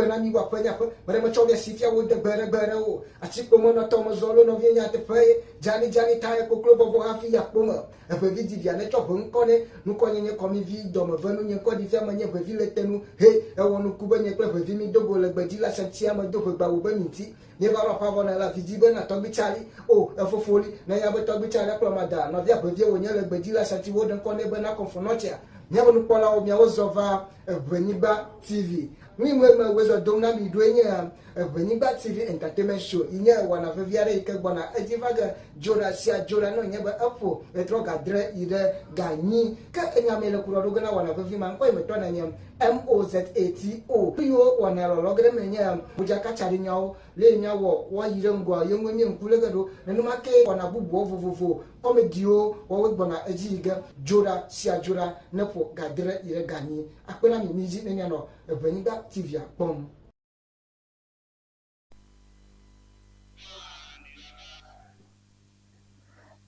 na mi wɔ aƒe nye aƒe. Meɖe metsɔ mia si fia wo de gbe ɖe gbe ɖe o. Atikpo menɔ tɔ mezɔ lo nɔviɛ nyateƒe ye. Dzani dzani tae koklo bɔbɔ hafi yi akpo me. Eʋevi di via netsɔ ʋe ŋkɔ nɛ. Nukɔ nye nye kɔmivi dɔme ve nu nye ŋkɔ ɖi fia menye ʋevi le te nu. He, ewɔ nuku be nye kple ʋevi mi do go le gbedzi le asantia me do ʋegbawu be mi ŋti. Míeva ɖo aƒea vɔ ne le vi dzi be na tɔgbui Charlie. O, efofo li. Ne nya be tɔgbui Charlie akplɔ mada, nɔvia ʋevie wònye le gbedzi le asanti woɖe ŋkɔ nɛ be na kɔnfɔnɔtsia. Míaƒe nukpɔlawo, miawo zɔ va Eʋenyigba TV. Nui me me wozɔ dom na mi ɖoe nye Eʋenyigba TV Entertainment Show yi nye wɔna vevi aɖe yi ke gbɔna edzi va ge dzoɖa sia dzoɖa ne wònye be eƒo ɣetrɔ ga adre yi ɖe ga enyi. Ke enya mee le ku ɖɔ ɖo ge na wɔna vevi ma ŋkɔ yi me tɔ nenye MOZATO. Nu yiwo wɔna lɔlɔ ge ɖe eme nye modzakatsaɖinyawo, le yi míawɔ woayi ɖe ŋgɔa ye ŋue mí ŋku lé ge ɖo. Nenema kee wɔna bubuwo vovovo, kɔmediwo wɔwoe gbɔna edzi yi ge dzoɖa sia dzoɖa ne ƒo ga adre yi ɖe ga enyi. Akpe na mi mídzi ne mianɔ Eʋenyigba TV-a kpɔm.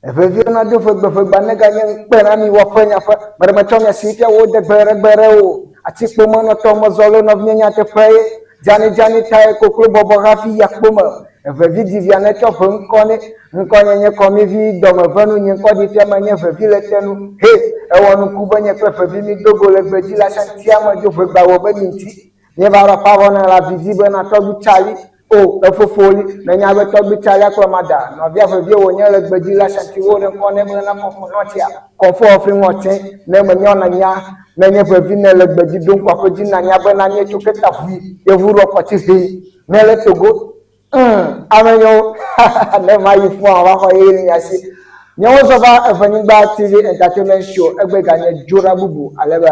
Eʋeviwo nado ƒegbeƒegba neganye ŋukpe na mi wɔƒe nyaƒe. Meɖe metsɔ mia si fia wo de gbeɖegbeɖe o. Atikpo menɔtɔ mezɔ lo nɔvinye nyateƒe ye. Dzanidzani tae koklo bɔbɔ hafi yi akpo me. Eʋevi divia netsɔ ʋe ŋkɔ nɛ. Ŋkɔ nye nye kɔmivi dɔme venu nye ŋkɔ ɖi fia menye ʋevi le te nu. He! Ewɔ nuku be nye kple ʋevi mi do go le gbedzi le asantia me do ʋegba wɔ be mi ŋti. Míeva ɖo aƒea vɔ ne le avi dzi be na tɔgbui Charlie. O, efofo li. Menya be tɔgbui Charlie akplɔ mada. Nɔvia vevie wònye le gbedzi le Ashanti wo ɖe ŋkɔ nɛ be na kɔnfɔ nɔtsia. Kɔnfɔ efli ŋɔtsi ne menya na nya ne nye vevi ne le gbedzi ɖo ŋku aƒe dzi na nya be na nye tso keta ʋui yevu ɖɔ kɔtsi ʋi ne le Togo. Ŋ, amenyewo, ne mayi fua va xɔ ye nya si. Nyewo zɔ va Evenyigba TV Entertainment Show egbe ganye dzoɖa bubu ale be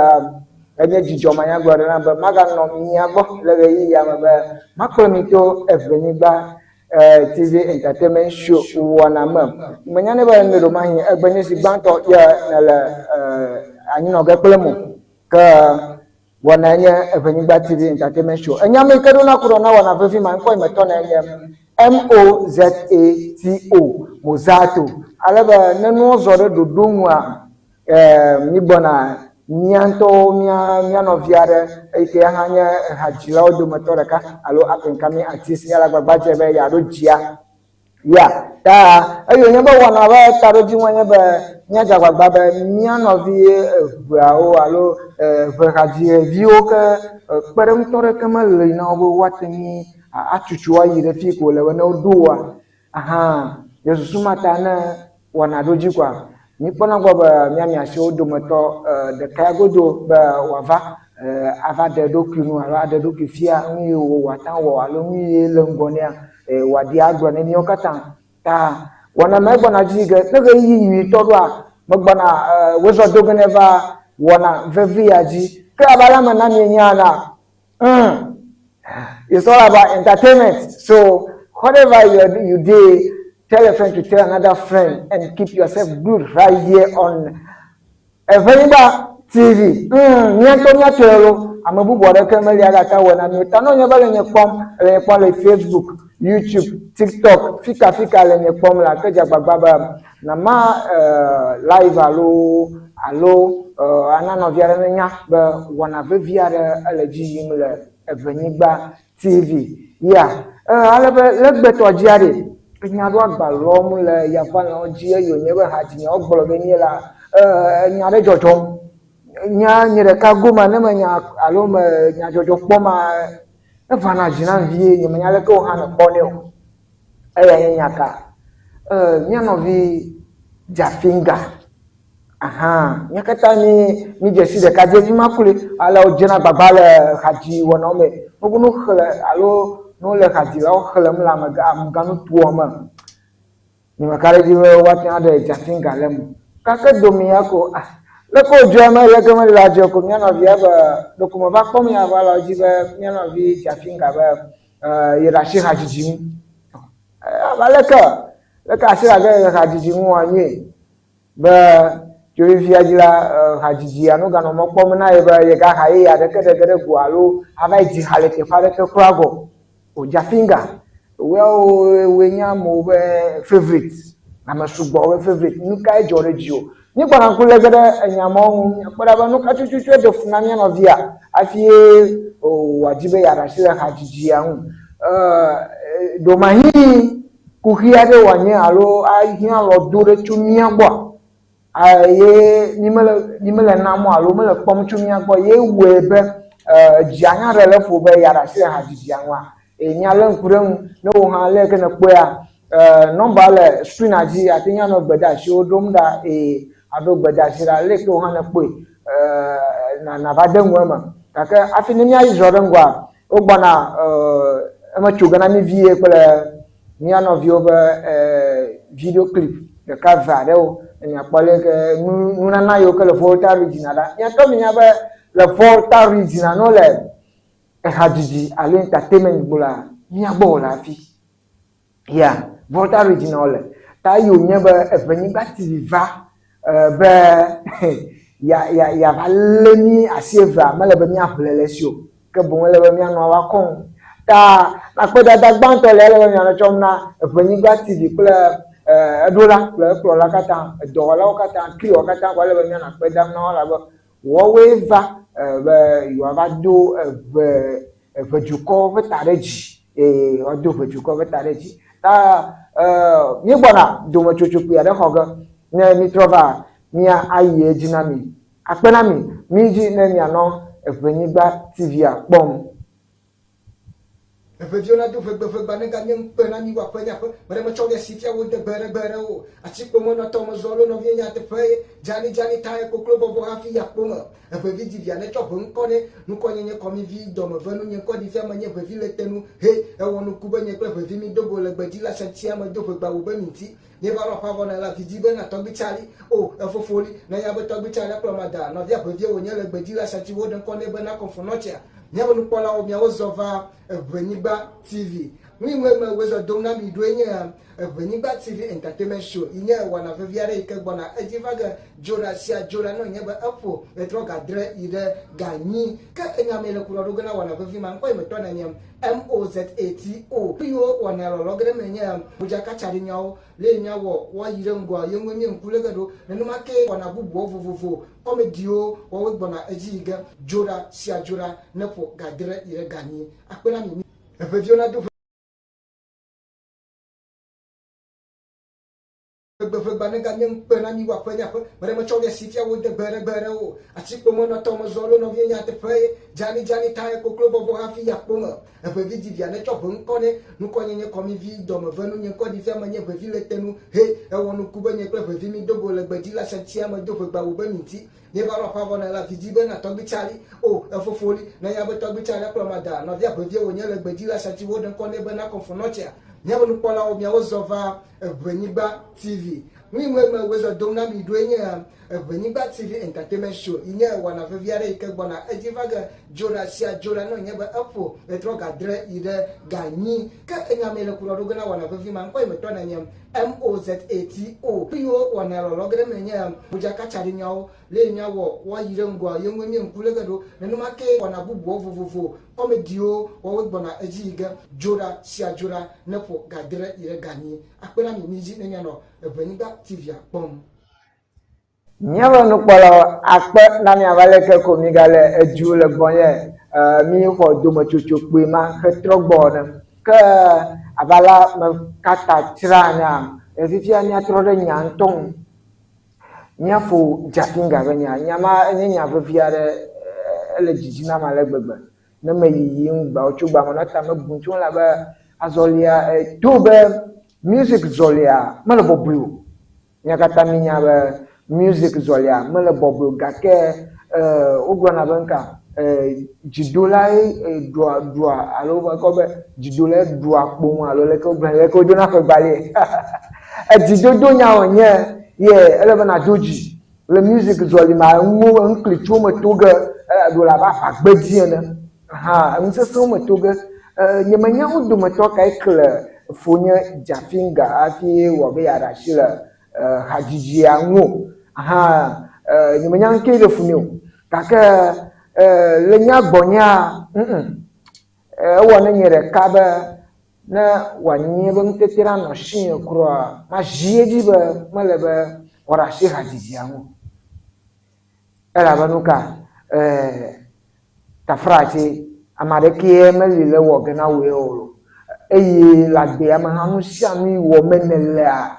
Enye dzidzɔ manyagblɔ aɖe nam be maganɔ mia gbɔ le ɣeyiɣia me be makplɔ mi to Eʋenyigba TV Entertainment Show wɔna me. Menya ne be ŋɖe ɖomahi egbe nye zi gbãtɔ ye nèle anyinɔ ge kple mo. Ke wɔnae nye Eʋenyigba TV Entertainment Show. Enya ame yi ke ɖona ku ɖɔ na wɔna vevi ma ŋkɔ yi metɔ nɛ nye M-O-Z-A-T-O, Mozato. Ale be ne nuwo zɔ ɖe ɖoɖo nua, Mígbɔna mía ŋutɔwo mía mía nɔvi aɖe eyi ke hã nye hadzilawo dometɔ ɖeka alo up and coming artist ya le agbagba dzem be yeaɖo dzia. Ya ta eye wònye be wɔna ƒe taɖodzinue nye be míadze agbagba be mía nɔvi eʋeawo alo eʋe hadziviwo ke kpeɖeŋutɔ ɖeke meli na wo be woate ŋu atutu ayi ɖe fi yi ke wòle be ne woɖo woa, Ahan, le susu ma ta ne wɔna ɖo dzi koa, míkpɔna gbɔ be míami asi wo dometɔ ɖeka ya godo be wòava ava ɖe eɖokui nu alo aɖe eɖokui fia nu yi wòate ŋu awɔ alo nu yi le ŋgɔ nɛa, wòaɖi agblɔ ne míawo katã. Ta wɔna ma egbɔna dzi ge. Ne ɣeyiɣi nyuitɔ ɖoa, megbɔna wozɔ do ge nɛ va wɔna vevi ya dzi. Ke abe ale ame na mienya enea, Mm. It's all about entertainment. So whatever you, you do, tell a friend to tell another friend and keep yourself glued right here on Evenyigba TV. Mm, míatɔ míatɔe lo. Ame bubu aɖeke meli agate awɔe na mi o. Ta ne wònye be le nye kpɔm, le nye kpɔm le Facebook, YouTube, TikTok, fika fika le nye kpɔm la, ke dze agbagba be Nama live alo alo ana nɔvi aɖe nenya be wɔna vevi aɖe ele dzi yim le Evenyigba TV. Ya, ale be le gbetɔ dzia ɖe, enya ɖo agba lɔm le yavalãwo dzi eye wònye be hadzinyawo gblɔ be míela enya ɖe dzɔdzɔm. Nya nye ɖeka gome ne menya alo me nyadzɔdzɔ kpɔm evana dzi nam vie, nyemenya leke wò hã nèkpɔnɛ o. Eyae nye nya ka? E, mía nɔvi Dzafinga. Aha, mía katã mí mídze si ɖekadzevi ma kloe ale wodzena agbagba le hadziwɔnawo me. Wobe nu xlẽ alo ne wole hadzilawo xlẽm le amegã amegãnutoa me. Nyemeka ɖe edzi be woate ŋu aɖe Dzafinga le eme o. Gake dome ya ko ah, leke wòdzɔe eme leke mele la dzɔe ko mía nɔvia be ɖeko meva kpɔ mía va le edzi be mía nɔvi Dzafinga be ye ɖe asi hadzidzi ŋu. Abe aleke leke asi ɖe ge hadzidzi ŋu wòanyɔe be tso fifia dzi la hadzidzia nu ganɔ mɔ kpɔm na ye be yegaha yeye aɖeke ɖe ge ɖe go alo ava yi dzi ha le teƒe aɖeke kura gɔ o. Dzafinga, woawo woe nye amewo ƒe favourite, ame sugbɔ ƒe favourite. Nu kae dzɔ ɖe dziwò? Míegbɔna ŋku lé ge ɖe enya mawo ŋu míakpɔ ɖa be nu ka tututue ɖe fu na mía nɔvia hafi wòadi be yeaɖe asi le hadzidzia ŋu. Ɖewomahi kuxi aɖe wòanye alo ahiã lɔdo ɖe tso mía gbɔa? Eye mímele mímele nam o alo mele kpɔm tso mía gbɔ ye wɔe be dzi anya ɖe le eƒo be yeaɖe asi le hadzidzia ŋua? Eye míalé ŋku ɖe eŋu. Ne wò hã lé ke nèkpɔea, nɔmba le screen-a dzi, ate ŋu anɔ gbedeasiwo ɖom ɖa eye aɖo gbedeasi ɖa. Lé ke wò hã nèkpɔe, nàva de nu eme. Gake hafi ne míayi zɔ ɖe ŋgɔa, wogbɔna eme tso ge na mí vie kple mía nɔviwo ƒe video clip ɖeka eve aɖewo ne miakpɔ ale ke nunana yiwo ke le Volta Region ɖa. Mía ŋutɔ minya be le Volta Region ne wole ehadzidzi alo entertainment gblɔa, mía gbɔ wòle hafi. Ya, Volta Region wole. Ta eyi wònye be Eʋenyigba TV va be ya ya yeava lé mí asi evea, mele be míaʋle le esi o. Ke boŋ ele be míanɔ woakɔ ŋu. Ta akpedada gbãtɔ le ele be mianɔ tsɔm na Eʋenyigba TV kple eɖola kple ekplɔla katã, edɔwɔlawo katã, kriwo katã ko ele be míanɔ akpe dam na wo elabe woawoe va be yewoava do eʋe eʋedukɔ ƒe ta ɖe dzi. Ee, woado ʋedukɔ ƒe ta ɖe dzi. Ta míegbɔna dometsotso kpui aɖe xɔ ge. Ne mítrɔ va, mía ayi edzi na mi. Akpe na mi, mi dzi ne mianɔ Eʋenyigba TV-a kpɔm. Eʋeviwo nado ʋegbe ʋegba neganye ŋukpe na mi woaƒe nye aƒe meɖe metsɔ ɖe si fia wo de gbe ɖe gbe ɖe o atikpo menɔ tɔ mezɔ alo nɔvie nyateƒe ye dzani dzani tae koklo bɔbɔ hafi yi akpo me Eʋevi di via netsɔ ʋe ŋkɔ nɛ Nukɔnyenye kɔ mi vi dɔme ve nu nye ŋkɔ ɖi fia menye ʋevi le te nu He ewɔ nuku be nye kple ʋevi mi do go le gbedzi la sɛntia me do ʋegba wu be mi ŋti Míeva ɖo aƒea vɔ ne la vi dzi be na tɔgbui Charlie O efofo li ne nya be tɔgbui Charlie akplɔ ma da nɔvia ʋevie wònye le gbedzi la sɛnti woɖe ŋkɔ nɛ be na kɔnfɔnɔtsia Míabe nukpɔlawo miawo zɔ va Eʋenyigba TV Nu yi ŋue me wòezɔ dom na mi ɖoe nye Eʋenyigba TV Entertainment Show yi nye wɔna vevi aɖe yi ke gbɔna edzi va ge dzoɖa sia dzoɖa ne wònye be eƒo ɣetrɔ ga adre yi ɖe ga enyi. Ke enya mee le kuɖɔ ɖo ge na wɔna vevi ma ŋkɔ yi metɔ ne nye MOZATO. Nu yiwo wɔna lɔlɔ ge ɖe eme nye modzakatsaɖinyawo, le yi míawɔ woayi ɖe ŋgɔa ye ŋue mí ŋku lé ge ɖo. Nenema kee wɔna bubuwo vovovo, kɔmediwo wɔwoe gbɔna edzi yi ge dzoɖa sia dzoɖa ne ƒo ga adre yi ɖe ga enyi. Akpe na mi. Eʋeviwo nado ʋegbe ʋegba neganye ŋukpe na mi woaƒe nye aƒe meɖe metsɔ ɖe si fia wo de gbe ɖe gbe ɖe o atikpo menɔ tɔ mezɔ alo nɔvie nyateƒe ye dzani dzani tae koklo bɔbɔ hafi yi akpo me eʋevi di via netsɔ ʋe ŋkɔ nɛ nukɔnyenye kɔ mi vi dɔme ve nu nye ŋkɔ ɖi fia menye ʋevi le te nu he ewɔ nuku be nye kple ʋevi mi do go le gbedzi la sɛntia me do ʋegba wu be mi ŋti Míeva ɖo aƒea vɔ ne la vi dzi be na tɔgbui Charlie O efofo li ne nya be tɔgbui Charlie akplɔ ma da nɔvia ʋevie wònye le gbedzi la sɛnti woɖe ŋkɔ nɛ be na kɔnfɔnɔtsia Míabe nukpɔlawo miawo zɔ va Eʋenyigba TV Nu yi ŋue me wòezɔ dom na mi ɖoe nye Eʋenyigba TV Entertainment Show yi nye wɔna vevi aɖe yi ke gbɔna edzi va ge dzoɖa sia dzoɖa ne wònye be eƒo ɣetrɔ ga adre yi ɖe ga enyi. Ke enya mee le kuɖɔ ɖo ge na wɔna vevi ma ŋkɔ yi metɔ ne nye MOZATO. Nu yiwo wɔna lɔlɔ ge ɖe eme nye modzakatsaɖinyawo, le yi míawɔ woayi ɖe ŋgɔa ye ŋue mí ŋku lé ge ɖo. Nenema kee wɔna bubuwo vovovo, kɔmediwo wɔwoe gbɔna edzi yi ge dzoɖa sia dzoɖa ne ƒo ga adre yi ɖe ga enyi. Akpe na mi midzi ne mianɔ Eʋenyigba TV-a kpɔm. Míaƒe nukpɔlawo akpe na mi abe aleke ko migale edu le gbɔnye míxɔ dometsotso kpui ma hetrɔ gbɔ ene. Ke abe alea meka ta tsra enea, fifia míatrɔ ɖe nya ŋutɔ ŋu. Míaƒo Dzafinga ƒe nya. Nya ma enye nya vevi aɖe, ele dzidzi nam ale gbegbe. Ne meyi yiyim gbawo tso gba menɔ tame bum tso elabe azɔlia to be music zɔlia mele bɔbɔe o. Mía katã míenya be music zɔlia mele bɔbɔe o gake wogblɔna be nuka dzidolae ɖua ɖua alo wokɔ be dzidolae ɖua kpo alo leke wogblɔnɛ leke wodona ƒe gbalie. Edzidodo nya wònye ye ele be nàdo dzi le music zɔli ma enuwo enuklitsuwo me to ge ɖo le abe aʋagbedzi ene. Hã enu sesẽwo me to ge. Nyemenya wo dometɔ kae kle fonye Dzafinga hafi wɔ be yeaɖe asi le hadzidzia ŋu o. Hã nyemenya nu kae ɖe fu nɛ o. Gake le nyea gbɔnyea, ŋŋ, ewɔ ne nye ɖeka be ne wòanye be nutete nanɔ asinye kura, mazi edzi be mele be. Wòaɖe asi hadzidzia ŋu. Elabe nu ka? Ee, taflatse, ame aɖekee meli le ewɔ ge na wòe o lo. Eye le agbea me hã, nu sia nu yi wɔm nèlea,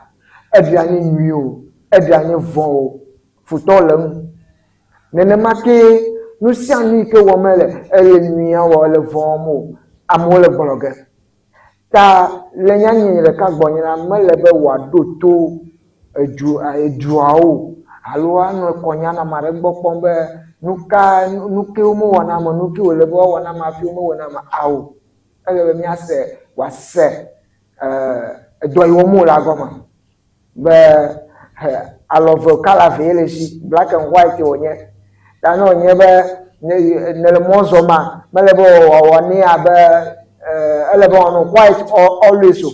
eɖanye nyui o, eɖanye vɔ̃ o, futɔ le eŋu. Nenema kee nu sia nu yi ke wɔm ele, ele nyuia wɔ, ele vɔ̃ wɔm o, amewo le gblɔ ge. Ta le nyanyui ɖeka gbɔnye la, mele be wòaɖo to edu eduawo o alo anɔ kɔnya nɔ ame aɖe gbɔ kpɔm be nu ka nu ke womewɔ na ame, nu ke wòle be woawɔ na ame hafi womewɔ na ame. Ao, ele be míase wòase edɔ yi wɔm wòlea gɔme. Be he alɔ ve kala vee le esi, black and white wònye. Ta ne wònye be ne nèle mɔ zɔma, mele be wòawɔ nɛ abe ele be wòanɔ white always o.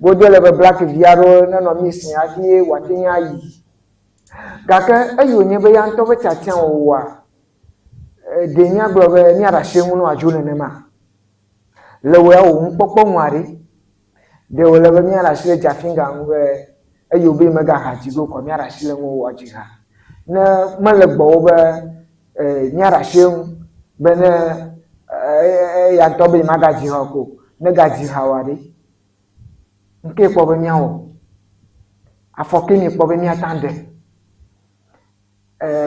Godo ele be black vi aɖewo nenɔ mix hafi wòate ŋu ayi. Gake eyi wònye be ya ŋutɔ ƒe tiatia wòwɔa, ɖe míagblɔ be míaɖe asi eŋu ne wòadzo nenema? Le wò ya wò nukpɔkpɔ nua ɖe, ɖe wòle be míaɖe asi le Dzafinga ŋu be eyi wòbe yemegaha dzi go kɔ míaɖe asi le eŋu wòadzi ha? Ne mele gbɔwò be míaɖe asi eŋu be ne eya ŋutɔ be yemagadzi ha o ko negadzi ha oa ɖe, nu kae kpɔ be míawɔ? Afɔ kae miekpɔ be míate ŋu aɖe?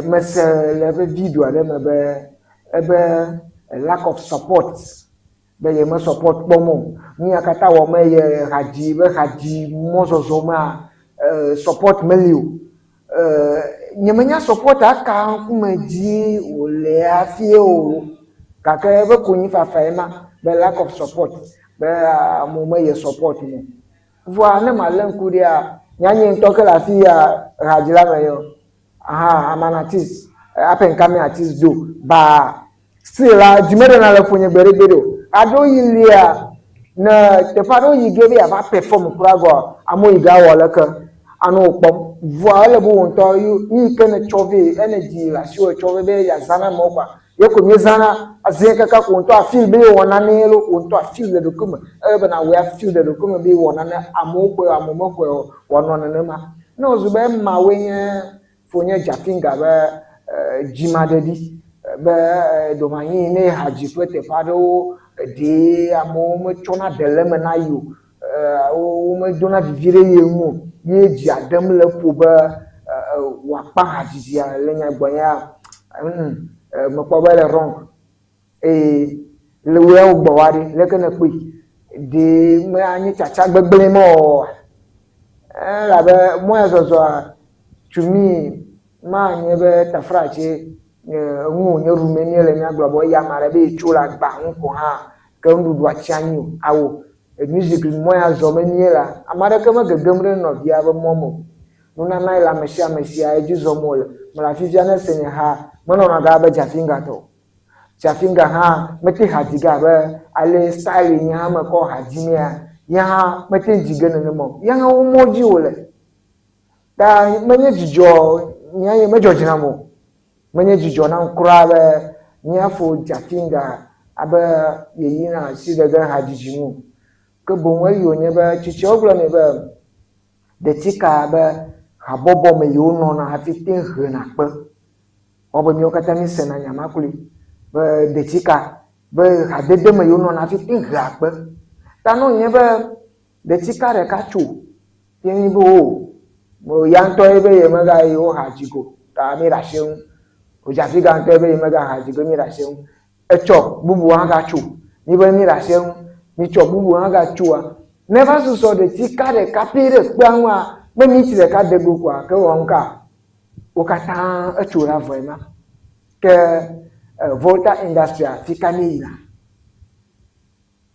Mese le eƒe video aɖe me be ebe lack of support be yeme support kpɔm o. Nu ya katã wɔm ye hadzi be hadzi mɔzɔzɔ mea support meli o. Nyemenya support aka ŋkume dzi wòle hafi o gake eƒe konyifafa ye ma be lack of support be amewo meye support mo. Vɔa ne malé ŋku ɖea, nyanye ŋutɔ ke le afi ya hadzila me yɔ. Aha, I'm an artist, up and coming artist though, but still la, dzi meɖena le ƒonye gbeɖegbeɖe o. Aɖewo yi lia, ne teƒe aɖewo yi ge be yeava perform kura gɔa, amewo yi ge awɔ leke anɔ wò kpɔm. Vɔa ele be wò ŋutɔ nu yi ke nètsɔ vɛ, energy le asiwò etsɔ vɛ be yeazã na amewo kɔa, Ye ko míezãna azẽ kaka ko wò ŋutɔ afeel be yewɔ nane lo, wò ŋutɔ afeel le ɖokuiwò me. Ele be nàwɔe afeel le ɖokuiwò me be yewɔ nane, amewo xɔe o, amewo mexɔe o, wòanɔ nenema. Ne wòzu be emawoe nye fonye Dzafinga be dzimaɖeɖi be ɖewohĩ ne yeha dzi ƒe teƒe aɖewo ɖee amewo metsɔna ɖe le eme na ye o, womedona vivi ɖe ye ŋu o ye dzi aɖem le eƒo be wòakpa hadzidzia le nya gbɔnyea, mekpɔ be ele wrong. Eye le wò ya wò gbɔwòa ɖe, leke nèkpɔe? Ɖe anye tsatsa gbegblẽ mewɔwɔa? Elabe mɔ ya zɔzɔa to me manye be taflatse enu wònye ɖum míele míagblɔ be eya ame aɖe be yetso le agba ŋu ko hã ke nuɖuɖua tsi anyi o. Ao, music mɔ ya zɔm míelea, ame aɖeke megegem ɖe nɔvia ƒe mɔ me o. Nunanae le ame sia ame sia edzi zɔm wòle. Mele afisia ne ese nye ha, menɔna ga abe Dzafinga tɔ o. Dzafinga hã mete ha dzi ge abe ale style yi nye hã mekɔ ha dzimea, ye hã mete dzi ge nenema o. Ye hã wo mɔ dzi wòle. Ta menye dzidzɔ nye medzɔ dzi nam o. Menye dzidzɔ nam kura be míafo Dzafinga abe yeyina asi ɖe ge hadzidzi ŋu o. Ke boŋ eyi wònye be tsitsiawo gblɔ nɛ be ɖetika be habɔbɔ me yewonɔna hafi te hena kpe. Wɔbe míawo katã míesena nya ma kloe be ɖetika be hadede me yewonɔna hafi te hea kpe. Ta ne wònye be ɖetika ɖeka tso ye nyi be o ya ŋutɔ ye be yemegayi wo ha dzi go ta míeɖe asi eŋu. Odzafiga ŋutɔ ye be yemegaha dzi go míeɖe asi eŋu. Etsɔ bubu hã gatso míbe míeɖe asi eŋu. Mitsɔ bubu hã gatsoa, ne va susɔ ɖetika ɖeka pɛ ɖe kpea ŋua, be minti ɖeka de go koa, ke wɔ ŋka? Wo katã etso ɖa vɔe ma. Ke Volta Industry-a, fika míeyina?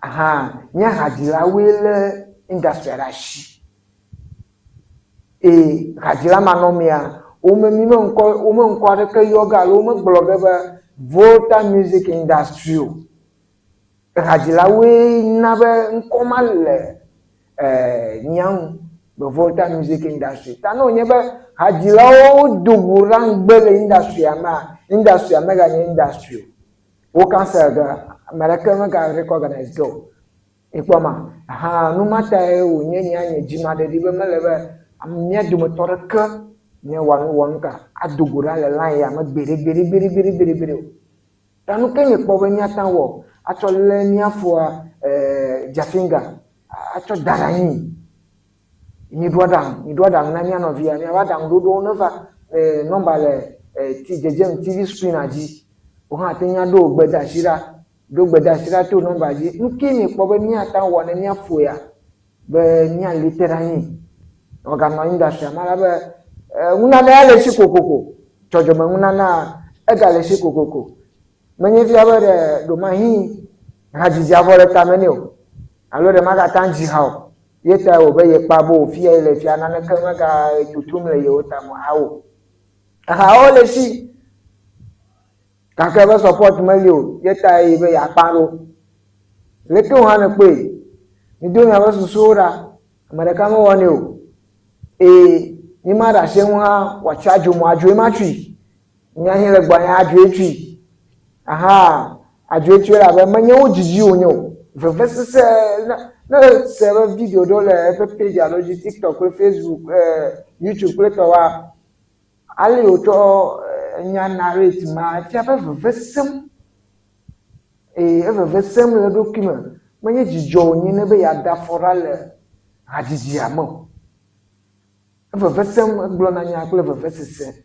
Aha, mía hadzilawoe lé industria ɖe asi. Eye hadzila manɔmea, wome mi me ŋkɔ wome ŋkɔ aɖeke yɔ ge alo womegblɔ ge be Volta Music Industry o. Hadzilawoe na be ŋkɔ ma le mía ŋu be Volta Music Industry. Ta ne wònye be hadzilawo do ʋu ɖa ŋugbe le industria mea, industria meganye industry o. Wo cancel ge, ame aɖeke mega recognize ge o. Mikpɔ ma? Ahan, nu ma tae wònye nye nye dzimaɖeɖi be mele be Mía dometɔ ɖeke míewɔ nu wɔ nuka ado go ɖa le line ya me gbeɖe gbeɖe gbeɖe gbeɖe gbeɖe gbeɖe o. Ta nu ke míekpɔ be míate ŋu awɔ atsɔ lé mía foa eh, Jafinga atsɔ da ɖe anyi. Miɖo aɖaŋu, miɖo aɖaŋu na mía nɔvia, miaƒe aɖaŋuɖoɖowo neva eh, nɔmba le eh, ti dzedzem TV screen dzi. Wò hã ate ŋu aɖo gbedeasi ɖa, ɖo gbedeasi ɖa to nɔmba dzi. Nu ke míekpɔ be míate ŋu awɔ ne mía foa be míali te ɖe anyi wòaganɔ industria me ale be nunana ya le esi kokoko, dzɔdzɔme nunana egale esi kokoko. Menye fia be ɖe ɖomahi hadzidzia vɔ le tame nɛ o alo ɖe magate ŋu adzi ha o. Ye tae wòbe yekpa be wòfia ye le fia naneke mega totrom le yewo tame o. Ao. Ehawo le esi gake eƒe support meli o. Ye tae ye be yeakpa ɖo. Leke wò hã nèkpɔe? Mido miaƒe susuwo ɖa. Ame ɖeka mewɔnɛ o. Ee, mi ma ɖe asi eŋu hã wòatsi adzo mo, adzoe ma tui. Mía hĩ le gbɔnye adzoe tui. Aha, adzoe tui elabe menye wo dzidzi wònye o. Vevesese ne ne se be video ɖewo le eƒe page alo dzi TikTok kple Facebook, eh, YouTube kple tɔwoa, ale wòtsɔ nya narrate ma efia be veve sem. Eye eveve sem le eɖokui me. Menye dzidzɔ wònye nɛ be yeaɖe afɔ ɖa le hadzidzia me o. Eveve sem, egblɔna nya kple vevesese.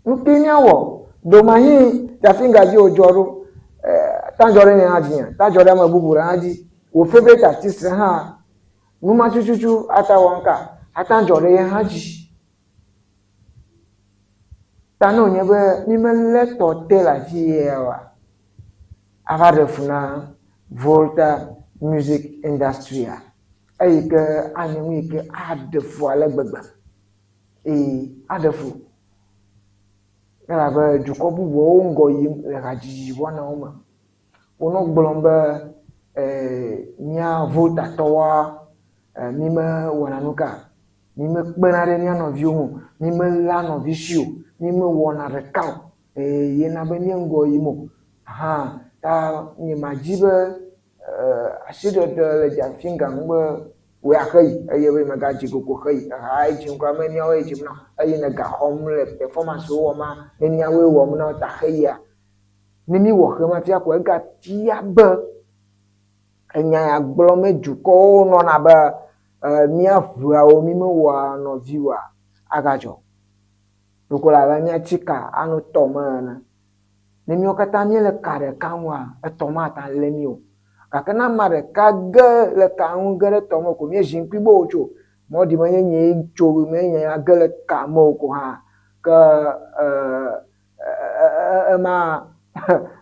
Nu kae míawɔ? Ɖewomahi Jafinga dzi wòdzɔ ɖo. Ta dzɔ ɖe nye hã dzinye, ta dzɔ ɖe ame bubu ɖe hã dzi. Wò favorite artist ɖe hã, nu ma tututu ate awɔ nuka? Ate adzɔ ɖe ye hã dzi. Ta ne wònye be mímelé tɔ te le afi ya oa, ava ɖe fu na Volta music industry-a, eyi ke anye nu yi ke aɖe fu ale gbegbe. Ee, aɖe fu. Elabe dukɔ bubuawo ŋgɔ yim le hadzidzi wɔnawo me. Wonɔ gblɔm be ee mía Voltatɔwoa, mímewɔna nu ka? Mímekpena ɖe mía nɔviwo ŋu o, mímeléa nɔvi si o, mímewɔna ɖeka o eye ye na be mía ŋgɔ yim o hã. Ta nyemadzi be asiɖeɖe le Dzafinga ŋu be wòe axeyi eye be megadzi gogo xeyi. Eha ye dzim kura me míawoe dzim na wo eye ne ga xɔm le performance wo wɔma ne míawoe wɔm na wo ta xeyia. Ne míwɔ xe ma fia ko egafia be enya ya gblɔm dukɔwo nɔna be mía ʋeawo mí mewɔa nɔvi oa, agadzɔ. Ɖeko le abe míatsi ka anɔ tɔ me ene. Ne míawo katã míele ka ɖeka ŋua, etɔ mate ŋu alé mí o. Gake ne ame ɖeka ge le ka ŋu ge ɖe tɔ me ko míezi ŋkui be wòtso, mɔɖi menye nyee tso menye nyee age le ka me o ko hã, ke ema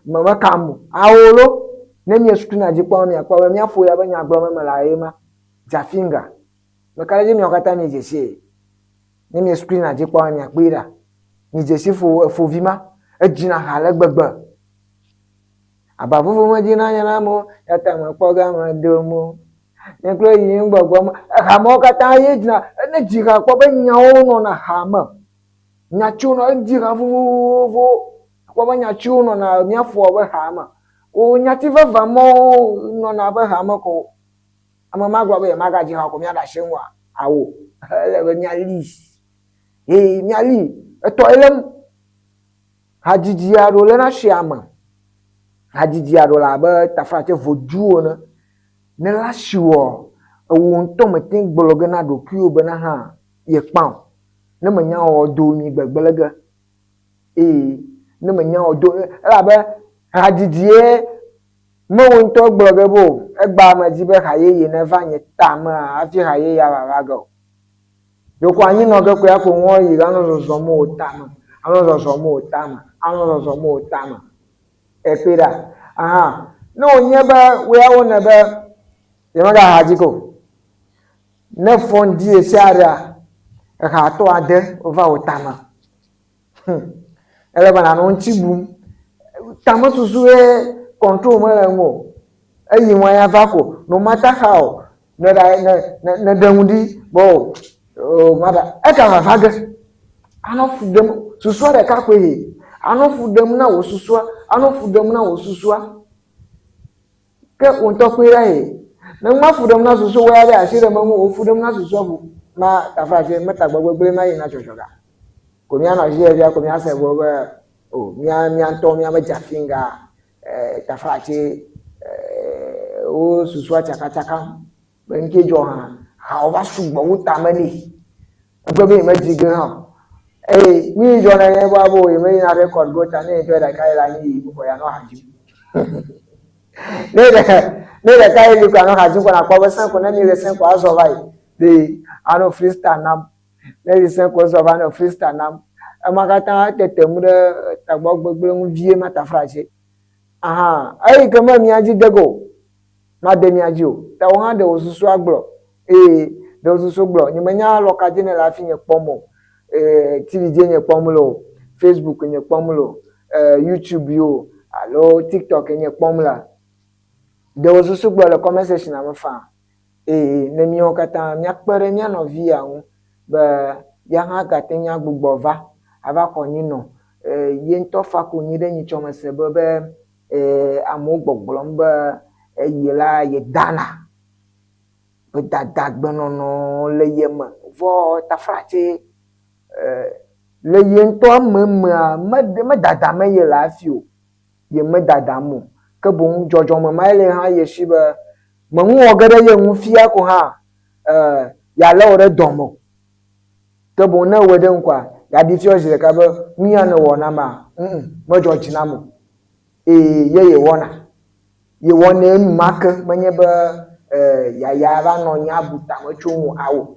me mekam o. Ao lo, ne mie screen dzi kpɔm miakpɔ be mía fo ya be nya gblɔm mele ye ma. Dzafinga. Meka ɖe edzi miawo katã miedze sie. Ne mie screen dzi kpɔm miakpɔe ɖa. Miedze si fo efovi ma. Edzina ha ale gbegbe. Aba vovo medzina nya na amewo, ya ta mekpɔ ge ame dom o. Nye kple yi gbɔgbɔ me. Hamewo katã ye dzina. Ne dzi ha kpɔ be nyawo nɔna ha me. Nyatiwo nɔ edzi ha vovovowo. Ekpɔ be nyatiwo nɔna mía foa ƒe ha me. Wo nyati vava mawo nɔna eƒe ha me ko. Ame ma gblɔ be yemagadzi ha o ko míaɖe asi eŋua? Ao. Ele be míalii. Ee, míalii. Etɔ ye lém. Hadzidzi aɖewo léna asi ame. Hadzidzi aɖewo le abe taflatse voduwo ene. Ne le asiwòa, ewò ŋutɔ mète ŋu gblɔ ge na ɖokuiwò bena hã yekpã o. Ne menya wɔ do mi gbegblẽ ge. Ee, ne menya wɔ do, elabe hadzidzie me wò ŋutɔ gblɔ ge be o, egbea medi be ha yeye neva nye ta mea hafi ha yeyea vava ge o. Ɖeko anyi nɔ ge koe ko ŋɔ yi anɔ zɔzɔm wò ta me, anɔ zɔzɔm wò ta me, anɔ zɔzɔm wò ta me. Ekpɔe ɖa. Aha, ne wònye be wò ya wonɛ be yemegaha dzi ko. Ne fɔ ŋdi ɣesiaɖea, eha atɔ ade wova wò tame. Hm. Ele be nànɔ ŋuti bum. Tamesusu ye control mele eŋu o. Eyi ŋua ya va ko. No matter how ne ɖa ne ne ne ɖe ŋu ɖi be o o maɖa ega vava ge. Anɔ fu ɖem susua ɖeka koe he. Anɔ fu ɖem na wò susua. Anɔ fu ɖem na wò susua. Ke wò ŋutɔ kpɔe ɖa ye. Ne ŋma fu ɖem na susu wò ya ɖe asi ɖe meŋu o, fu ɖem na susua ŋu. Ma taflatse me tagbɔ gbegblẽ ma yina dzɔdzɔ ga. Ko míanɔ dzi fia ko míase vɔ be o mía mía ŋutɔ míabe dzafinga eh, taflatse eh, wo susua tsakatsakam be ŋke dzɔ hã hawo va sugbɔ wu tame nɛ. Egbe be yemedzi ge hã o. Eye nu yi dzɔna nye be abo yemeyina record go ta ne ye ŋutɔ ɖeka ye le anyi yi ko yeanɔ ha dzim. Ne ɖe ne ɖeka ye li ko anɔ ha dzim ko nakpɔ be sɛn ko ne mi le sɛn ko azɔ va yi be anɔ freestyle nam. Ne li sɛn ko zɔ va nɔ freestyle nam. Ema katã etetem ɖe tagbɔ gbegblẽ ŋu vie ma taflatse. Aha, eyi ke me mia dzi de ge o. Made mia dzi o. Ta wò hã ɖe wò susu agblɔ. Ee, ɖe wò susu gblɔ. Nyemenya alɔ ka dzi nèle hafi nye kpɔm o. Ee, TV dzie nye kpɔm le o. Facebook nye kpɔm le o. Ee, YouTube ye o. Alo TikTok nye kpɔm lea. Ɖe wò susu gblɔ le comment section me faa. Ee, ne míawo katã míakpe ɖe mía nɔvi ya ŋu be ya hã agate ŋu agbugbɔ va ava xɔ nyinɔ. Ee, ye ŋutɔ fa konyi ɖe nyitsɔme se be be ee, amewo gbɔgblɔm be eye la yedana be dadagbenɔnɔ le ye me. Vɔ taflatse ee, le ye ŋutɔ ememea meɖe medada me ye le hafi o. Ye medadam o. Ke boŋ dzɔdzɔme ma ye le hã ye si be meŋu wɔ ge ɖe ye ŋu fia ko hã ee, yealé wò ɖe dɔme o. Ke boŋ ne ewɔe ɖe ŋkɔa, yeaɖi fiɔ zi ɖeka be nu ya nèwɔ nam maa, ŋŋ, medzɔ dzi nam o. Ee, ye yewɔna. Yewɔnɛ enumake, menye be ee, yeaya va nɔ anyi abu tame tso eŋu o, ao.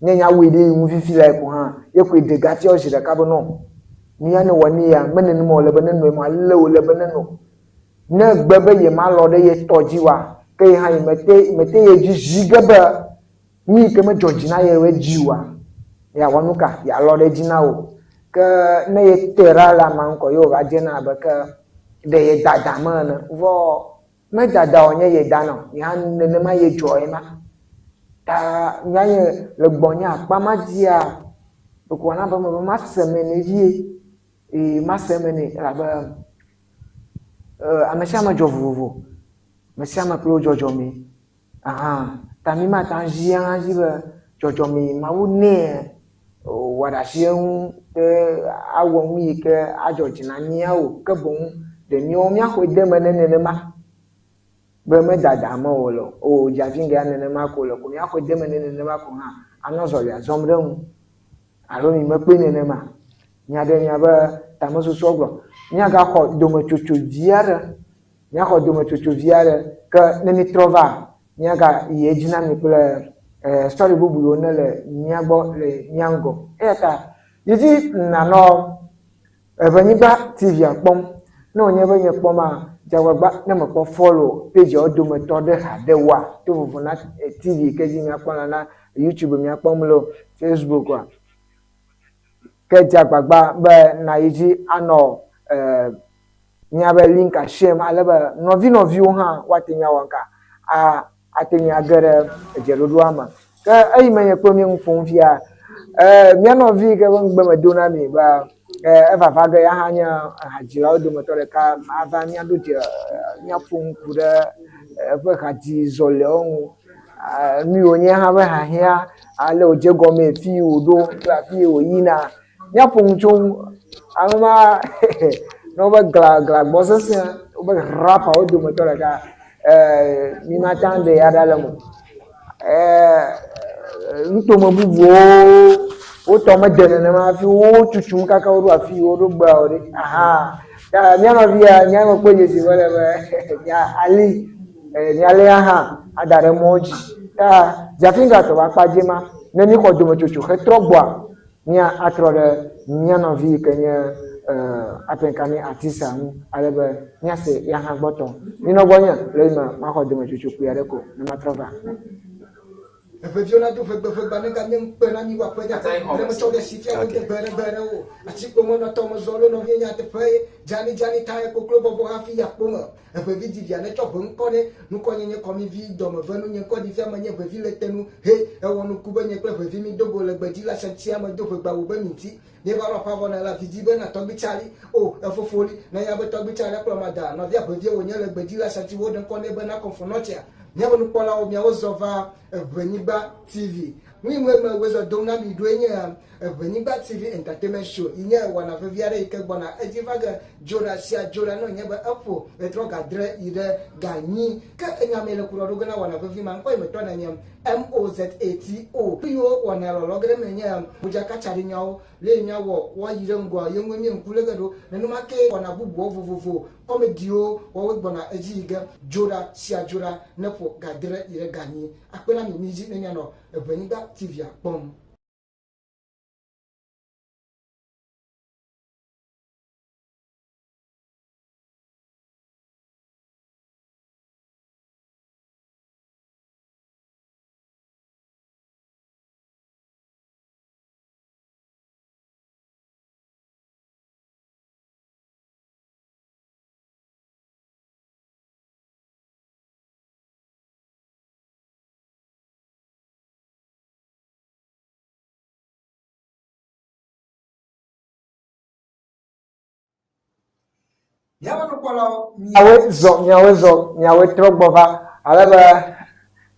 Ne nya wɔe ɖe ye ŋu fifi lae ko hã, ye koe ɖe ga fiɔ zi ɖeka be nɔ, nu ya nèwɔ nɛ ya, me nenema wòle be nenɔe ma, ale wòle be nenɔ. Ne egbe be yemalɔ̃ ɖe ye tɔ dzi oa, ke ye hã yemete mete ye dzi zi ge be nu yi ke medzɔ dzi na ye ɖe edzi oa, yeawɔ nu ka? Yealɔ̃ ɖe edzi na wò. Ke ne yete ɖa le amea ŋkɔ ye wòva dzena abe ke ɖe yedada me ene. Vɔ ne dada wònye yedana o, ye hã nenema ye dzɔ ema. Ta míanye le gbɔnye akpa ma dzia, ɖeko wòana be mebe mase eme nɛ vie. Ee, mase eme nɛ elabe ame sia ame dzɔ vovovo. Ame sia ame kple wo dzɔdzɔmee. Ahan ta mi mate ŋu azi hã dzi be dzɔdzɔmee Mawu nɛ wòaɖe asi eŋu be awɔ nu yi ke adzɔ dzi na mía o. Ke boŋ ɖe míawo míaxɔe de eme ne nenema be medada ame o le o dzavinga nenema ko le ko míaxɔe de eme ne nenema ko hã anɔ zɔlia zɔm ɖe eŋu. Alo mi mekpɔe nenema. Míaɖe miaƒe tamesusuwo gblɔ. Míagaxɔ dometsotso vi aɖe. Míaxɔ dometsotso vi aɖe ke ne mítrɔ va, míagayi edzi na mi kple eh, story bubu yiwo ne le mía gbɔ le mía ŋgɔ. Eya ta yi dzi nànɔ Eʋenyigba TV-a kpɔm. Ne wònye be nye kpɔma, dze agbagba ne mekpɔ follow page-awo dometɔ ɖe haɖe oa, to vovo na TV yi ke dzi míakpɔ la na YouTube míakpɔm loo, Facebook-a. Ke dze agbagba be nàyi dzi anɔ eh, míabe link-a share ale be nɔvinɔviwo hã woate ŋu awɔ ŋka a ate ŋu age ɖe dzeɖoɖoa me. Ke eyi me nye kple mi ŋu ƒom fia, e, mía nɔvi yi ke ƒe ŋugbe medo na mi be e, evava ge ya hã nye hadzilawo dometɔ ɖeka ava míaɖo dze míaƒo nu ku ɖe eƒe hadzizɔliawo ŋu. Nu yi wònye hã ƒe hiahiã, ale wòdze egɔmee, fi yi wòɖo kple afi yi wòyina. Míaƒo nu tso ŋu. Ame ma ne wobe gla glagbɔ sesẽ wobe rapawo dometɔ ɖeka ee mi mate ŋu aɖe ya ɖa le eme o. Ee nutome bubuwo wotɔ mede nenema hafi wotutum kaka woɖo afi yi woɖo gbea o ɖe. Ahan ta mía nɔvi ya nye mekpɔ dzesi be ele be mía ali míalé ya hã ada ɖe mɔ dzi. Ta Zafingatɔ ƒe akpa dzi ma ne míxɔ dometsotso hetrɔ gbɔa Mía atrɔ ɖe mía nɔvi yi ke nye Apenkami Atisa ŋu ale be míase ya hã gbɔ tɔ. Minɔ gbɔnye le eyime maxɔ dometsotso kpui aɖe ko ne matrɔ va. Eʋeviwo nado ʋegbe ʋegba ne ganye ŋukpe na mi woakpɔe ɖa. Ɖe metsɔ ɖe si fia wode gbe ɖe gbe ɖe wo. Atikpo menɔ tɔ mezɔ lo nɔviɛ nyateƒe ye. Dzani dzani tae koklo bɔbɔ hafi yi akpo me. Eʋevi di via netsɔ ʋe ŋkɔ nɛ. Nukɔ nye nye kɔmi vi dɔme ve nu nye ŋkɔ di fia menye ʋevi le te nu. He, ewɔ nuku be nye kple ʋevi mi do go le gbedzi la shantia me do ʋegba wu be mi ŋti. Míeva ɖo aƒea vɔ ne la vi di be na tɔgbi Charlie. O, efofo li. Ne nya be tɔgbi Charlie akplɔ ma da. Nɔvia ʋevie wònye le gbedzi la shanti woɖe ŋkɔ nɛ be na kɔnfɔnɔtsia. Míabe nukpɔlawo miawo zɔ va Eʋenyigba TV. Nu yi ŋue me wezɔ dom na mi ɖoe nye Eʋenyigba TV Entertainment Show yi nye wɔna vevi aɖe yi ke gbɔna edzi va ge Dzoɖa sia Dzoɖa ne wònye be eƒo ɣetrɔ ga adre yi ɖe ga enyi. Ke enya mee le ku ɖɔ ɖo ge na wɔna vevi ma ŋkɔ yi me tɔ na nye MOZATO. Nu yiwo wɔna lɔlɔ ge ɖe eme nye modzakatsaɖinyawo, le yi míawɔ woayi ɖe ŋgɔa ye ŋue mí ŋku lé ge ɖo. Nenema kee wɔna bubuwo vovovo, kɔmediwo wɔwoe gbɔna edzi yi ge Dzoɖa sia Dzoɖa ne ƒo ga adre yi ɖe ga enyi. Akpe na mi mídzi ne mianɔ Eʋenyigba TV-a kpɔm. Míaƒe nukpɔlawo, miawoe zɔ, miawoe zɔ, miawoe trɔ gbɔ va. Ale be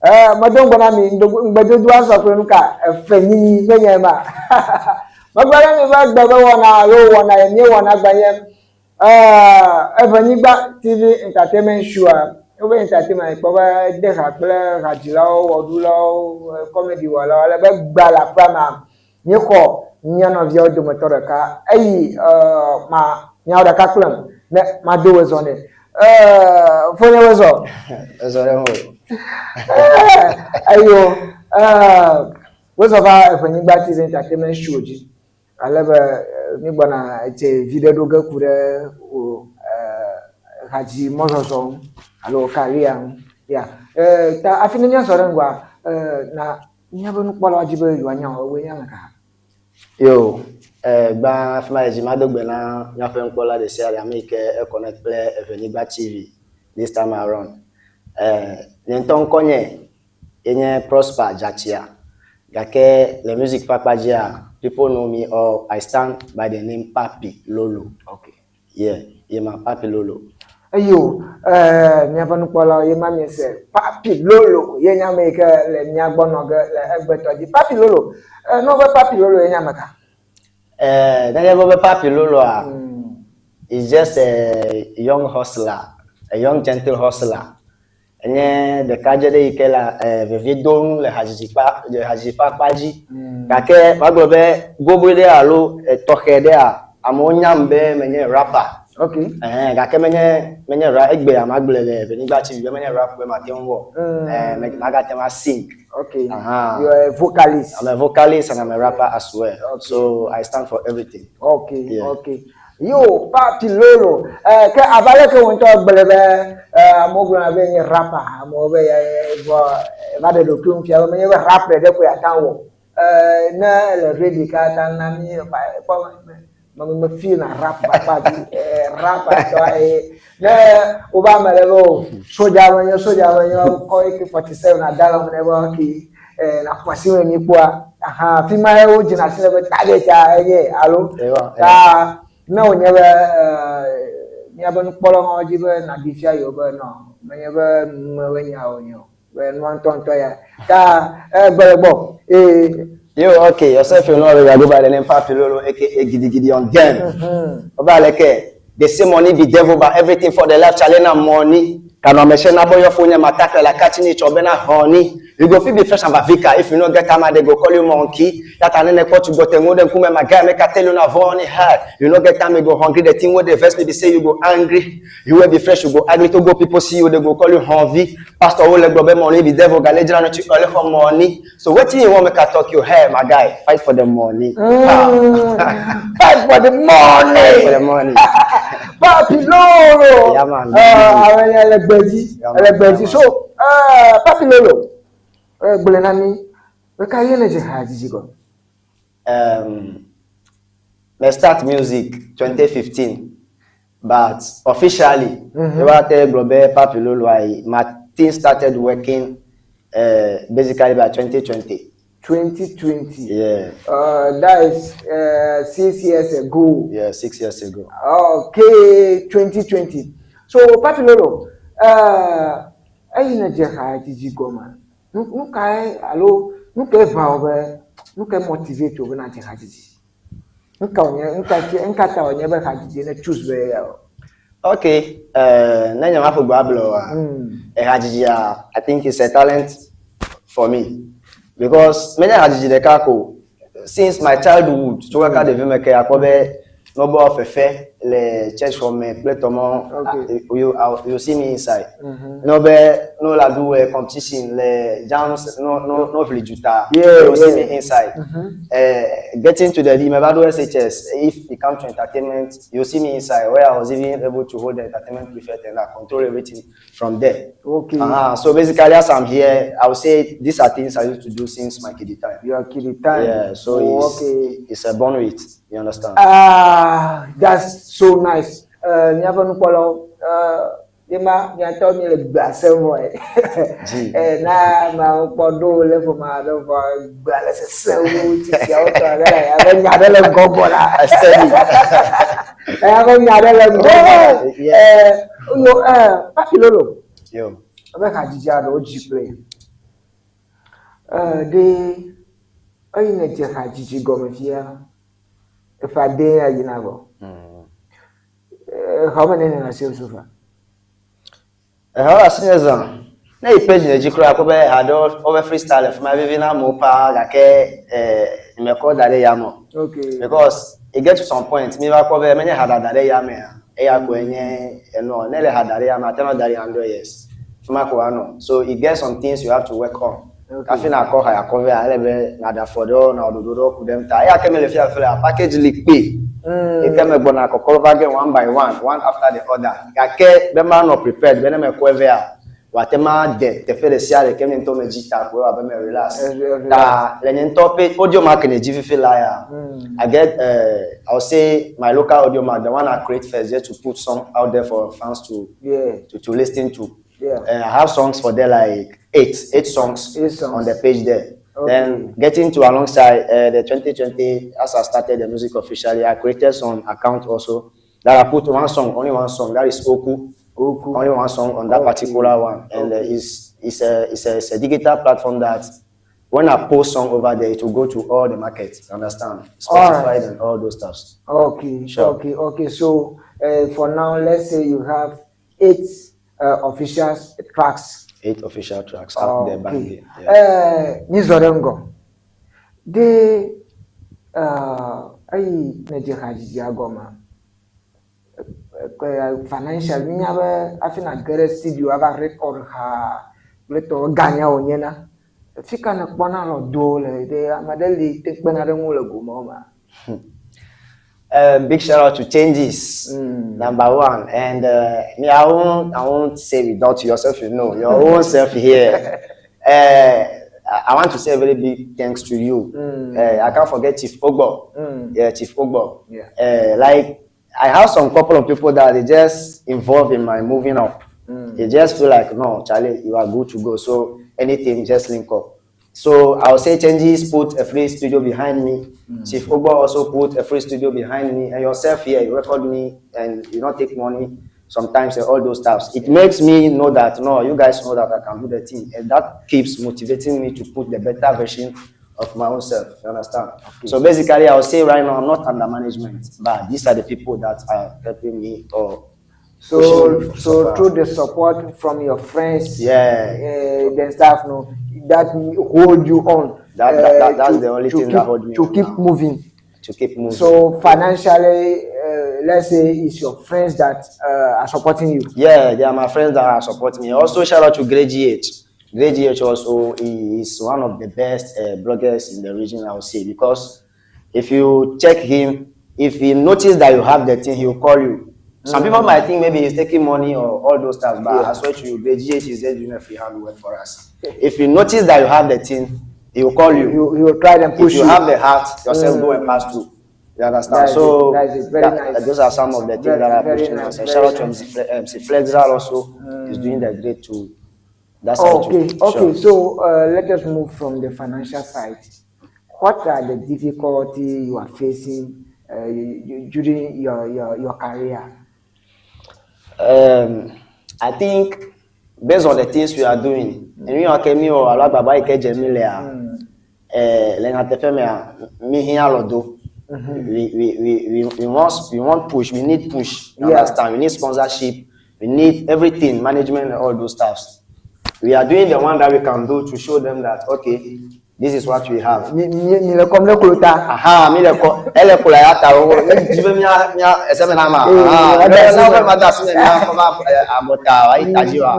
ee medo ŋugbe na mi, ŋugbedodoa sɔ kple nu ka? Efe nyinyi menye ema. Megblɔ na mi be gbe be wɔna alo wɔna ye míewɔna gba nye ee Eʋenyigba TV Entertainment Show-a. Wobe entertainment kpɔ be de ha kple hadzilawo, wɔɖulawo, comedy wɔlawo ale be gbea le aƒea mea, Míexɔ mía nɔviawo dometɔ ɖeka eyi ma nyawo ɖeka kplem ne mado wezɔ nɛ. Fonye wezɔ. Ezɔ ɖe ho. Eyo wezɔ va Eʋenyigba TV Entertainment Show dzi ale be mígbɔna dze viɖe ɖo ge ku ɖe wò hadzi mɔzɔzɔ ŋu alo career ŋu. Ya ta hafi ne míazɔ ɖe ŋgɔa na Míaƒe nukpɔlawo di be yewoanya wò, ewòe nye ame ka? Yo, eh, gbã hafi mayi dzi, mado gbe na míaƒe nukpɔla ɖe sia ɖe, ame yi ke econnect kple Eʋenyigba TV this time around. Eh, nye ŋutɔ ŋkɔnye ye nye Prosper Dzatia, gake le music ƒe akpa dzia, people know me or I stand by the name Papi Lolo. Okay. Yeah, ye ma Papi Lolo. Eyo, eh, míaƒe nukpɔlawo ye ma miese Papi Lolo ye nye ame yi ke le mía gbɔ nɔ ge le egbetɔ dzi. Papi Lolo, eh, ne wobe Papi Lolo ye nye ame ka? Eh, nenye be wobe Papi Loloa, mm. is just a young hustler, a young gentle hustler. Enye ɖekadze ɖe yi ke le vevie dom le hadzidzi kpa le hadzidzi ƒe akpa dzi. Gake woagblɔ be goboe ɖe alo etɔxɛ ɖea, amewo nyam be menye rapper. Okay. Ɛhɛn, gake menye menye ra egbea magblɔe le Evenyigba TV be menye rap koe mate ŋu wɔ. Ɛɛ, me magate ŋu asing. Okay. Aha. You are a vocalist. I'm a vocalist and I'm a rapper as well. Okay. So I stand for everything. Okay, Yeah. okay. Yo, Papi Lolo. Eh, ke abe aleke wò ŋutɔ gblɔe be eh, amewo gblɔna be nye rapper, amewo be ye vɔ va ɖe ɖokuiwo fia be menye be rap ɖeɖe koe ate ŋu awɔ. Eh, ne ele ready ka ate ŋu na mí kpɔ me me feel na rap akpa dzi. Eh, rap tɔ eh, ne wobe ame ɖe be o soja menye soja menye wokɔ AK-47 ada le eme nɛ be okay eh, nàƒo asi me mi kpɔa aha fi ma ye wodzena asi le be target a enye alo ta ne wònye be eh, míabe nukpɔlawo dzi be nàɖi fia yewo be nɔ menye be numewoe nya wònye o be nua ŋutɔŋutɔ ya ta eh, gbe le gbɔ ee Yo, okay, yourself you know I go by the name Papi Lolo, aka Gidi Gidi on them. Oba leke, they say money be devil, but everything for the life challenge na money. Kano me shena boy your phone ma tackle like catching each other na honey. You go feel be fresh and bavika. If you no get time, they go call you monkey. That an ne court you got them them come my guy make I tell you na vonny hard. You no get time, you go hungry. The thing what they vex me be say you go angry. You will be fresh, you go angry to go people see you, they go call you hungry. Pastor will let go be money be devil gale no to all for money. So wetin you want make I talk you hey my guy, fight for the money. Fight for the money. Fight for the money. Papi Lolo. Yeah, man. Àwọn ẹni ẹlẹgbẹji Yeah, man. ẹlẹgbẹji Yeah, so Papi Lolo gblɔe na mí ɣeka ye ne dze hadzidzi gɔme. I start music 2015, but officially, mm-hmm. gblɔ be Papi Lolo, I my team started working basically by 2020. 2020. Yeah, That is 6 years ago. Yeah, 6 years ago. Okay, 2020. So Papi Lolo, eyi ne dze hadzidzi gɔme, nu kae alo Nu kae ʋã wò be, nu kae motivate wò be nàdze hadzidzi? Nu ka wònye, nu ka nu ka ta wònye be hadzidzie ne choose be yeawɔ? Okay, ne nye maƒo gbe agblɔ oa, ehadzidzia, I think it's a talent for me because menye hadzidzi ɖeka ko since my childhood tso kaka ɖevi me ke akpɔ be mebɔ fefe le church xɔ me kple tɔmɔ you, you see me inside. Ne be no la do a competition le jams no no no ʋli duta you see me inside. Getting to the meva ɖo SHS if it come to entertainment you see me inside where I was even able to hold the entertainment prefect and I control everything from there. So basically, as I'm here, I would say these are things I used to do since my kiddie time. Your kiddie time. Yeah, so it's, it's a born with, you understand? Ah, that's so nice. Míaƒe nukpɔlawo, ye ma miatɔ mi le gbea sem vɔ ye. Na ameawo kpɔ ɖo le ƒome aɖe vɔ gbea le sesẽ wu tsitsiawo tɔ ɖe abe nya ɖe le ŋgɔ gbɔna. Abe nya ɖe le ŋgɔ gbɔna. Yo, Papi Lolo. Yo. Ebe hadzidzi aɖewo dzi kple. Ɖe eyi ne dze hadzidzi gɔme fia, eƒe ade ya yina vɔ. Xɔ me nene na si so fa. Exɔ le asinye zã. Ne yi page ne dzi kura akpɔ be ha ɖewo wobe freestyle fi ma vivi na amewo paa gake mekɔ da ɖe yame o. Because it get to some point mi va kpɔ be menye ha dada ɖe yamea eya koe nye enɔ. Ne le ha da ɖe yame ate ŋu ada ɖe 100 years. Fi ma ko anɔ. So it get some things you have to work on. Hafi nakɔ ha yakɔ vea ele be nàɖe afɔ ɖewo nàwɔ ɖoɖo ɖewo ku ɖe ŋu ta. Eya ke mele fia fia package li kpe. Yi ke megbɔna kɔkɔ va ge one by one, one after the other. Gake be manɔ prepared be ne mekɔe vea, wòate ŋu ade teƒe ɖe sia ɖe ke nye ŋutɔ medzi ta ko ewɔ abe me relax. Ta le nye ŋutɔ ƒe Audiomack ne dzi fifi la ya, I get I would say my local Audiomack, the one I create first just to put song out there for fans to to listen to. I have songs for there like eight songs, Eight songs. on the page there. Then getting to alongside the 2020, as I started the music officially, I created some account also that I put one song, only one song. That is Oku. Oku. Only one song on that particular one, and it's a digital platform that when I post song over there, it will go to all the markets. You understand? All Spotify right. and all those stuffs. Sure. Okay. So for now, let's say you have eight official tracks. Eight official tracks out there banging. Yeah. Mízɔ ɖe ŋgɔ. De eyi ne dze hadzidzia gɔmea, financial mínya be hafi nàge ɖe studio ava record ha kple tɔwo ganya wònyena. Fi ka nèkpɔna lɔdowo le ɖe ame aɖe li te kpena ɖe ŋu le gomewo mea? Big shout out to Changes, number one. And me, I won't say without yourself, you know, your own self here. I want to say a very big thanks to you. I can't forget Chief Ogbo. Yeah, Chief Ogbo. Like, I have some couple of people that they just involved in my moving up. They just feel like, no, Charlie, you are good to go. So anything, just link up. So I would say Changes put a free studio behind me. Chief Ogbo also put a free studio behind me. And yourself here, you record me and you don't take money sometimes and all those stuffs. It makes me know that, no, you guys know that I can do the thing. And that keeps motivating me to put the better version of my own self. You understand? So basically, I would say right now, I'm not under management, but these are the people that are helping me or So, pushing me so so far. Through the support from your friends, the staff, no, that hold you on. That's the only to thing keep, that hold me to on keep now. Moving. To keep moving. So financially, let's say it's your friends that are supporting you. Yeah, they are my friends that are supporting me. Also, shout out to Grey GH. Grey GH also is one of the best bloggers in the region, I would say, because if you check him, if he notice that you have the thing, he will call you. Some people might think maybe he's taking money or all those stuff, but I swear to you, Grey GH is just doing a free hand work for us. If he notice that you have the thing, he will call you. You will try and push If you have the heart, yourself go and pass through. You understand? That is So it. That is it. Very nice. those are some of the things Very, that are very pushing nice. us. And Very shout out to nice. MC Flexal also is doing the great too. That's how it Okay. Sure. So let us move from the financial side. What are the difficulties you are facing during your career? I think based on the things we are doing, èmi ò kẹ́ mi ò alágbàbá ìkẹjẹ mi lẹ̀ à. Le nyateƒe mea, mi hiã alɔdo. We want push, we need push. You understand? We need sponsorship, we need everything, management and all those stuffs. We are doing the one that we can do to show them that, okay, this is what we have. Mi mi mi le kɔm ɖe klo ta. Aha, mi le kɔ, ele klo ya ta o. Ne dzi be mia mia ese me na ma. Ee, Aha, wada ne asi ne me. woƒe ma da asi ne mia kɔ va abɔta ayi ta dzi wa.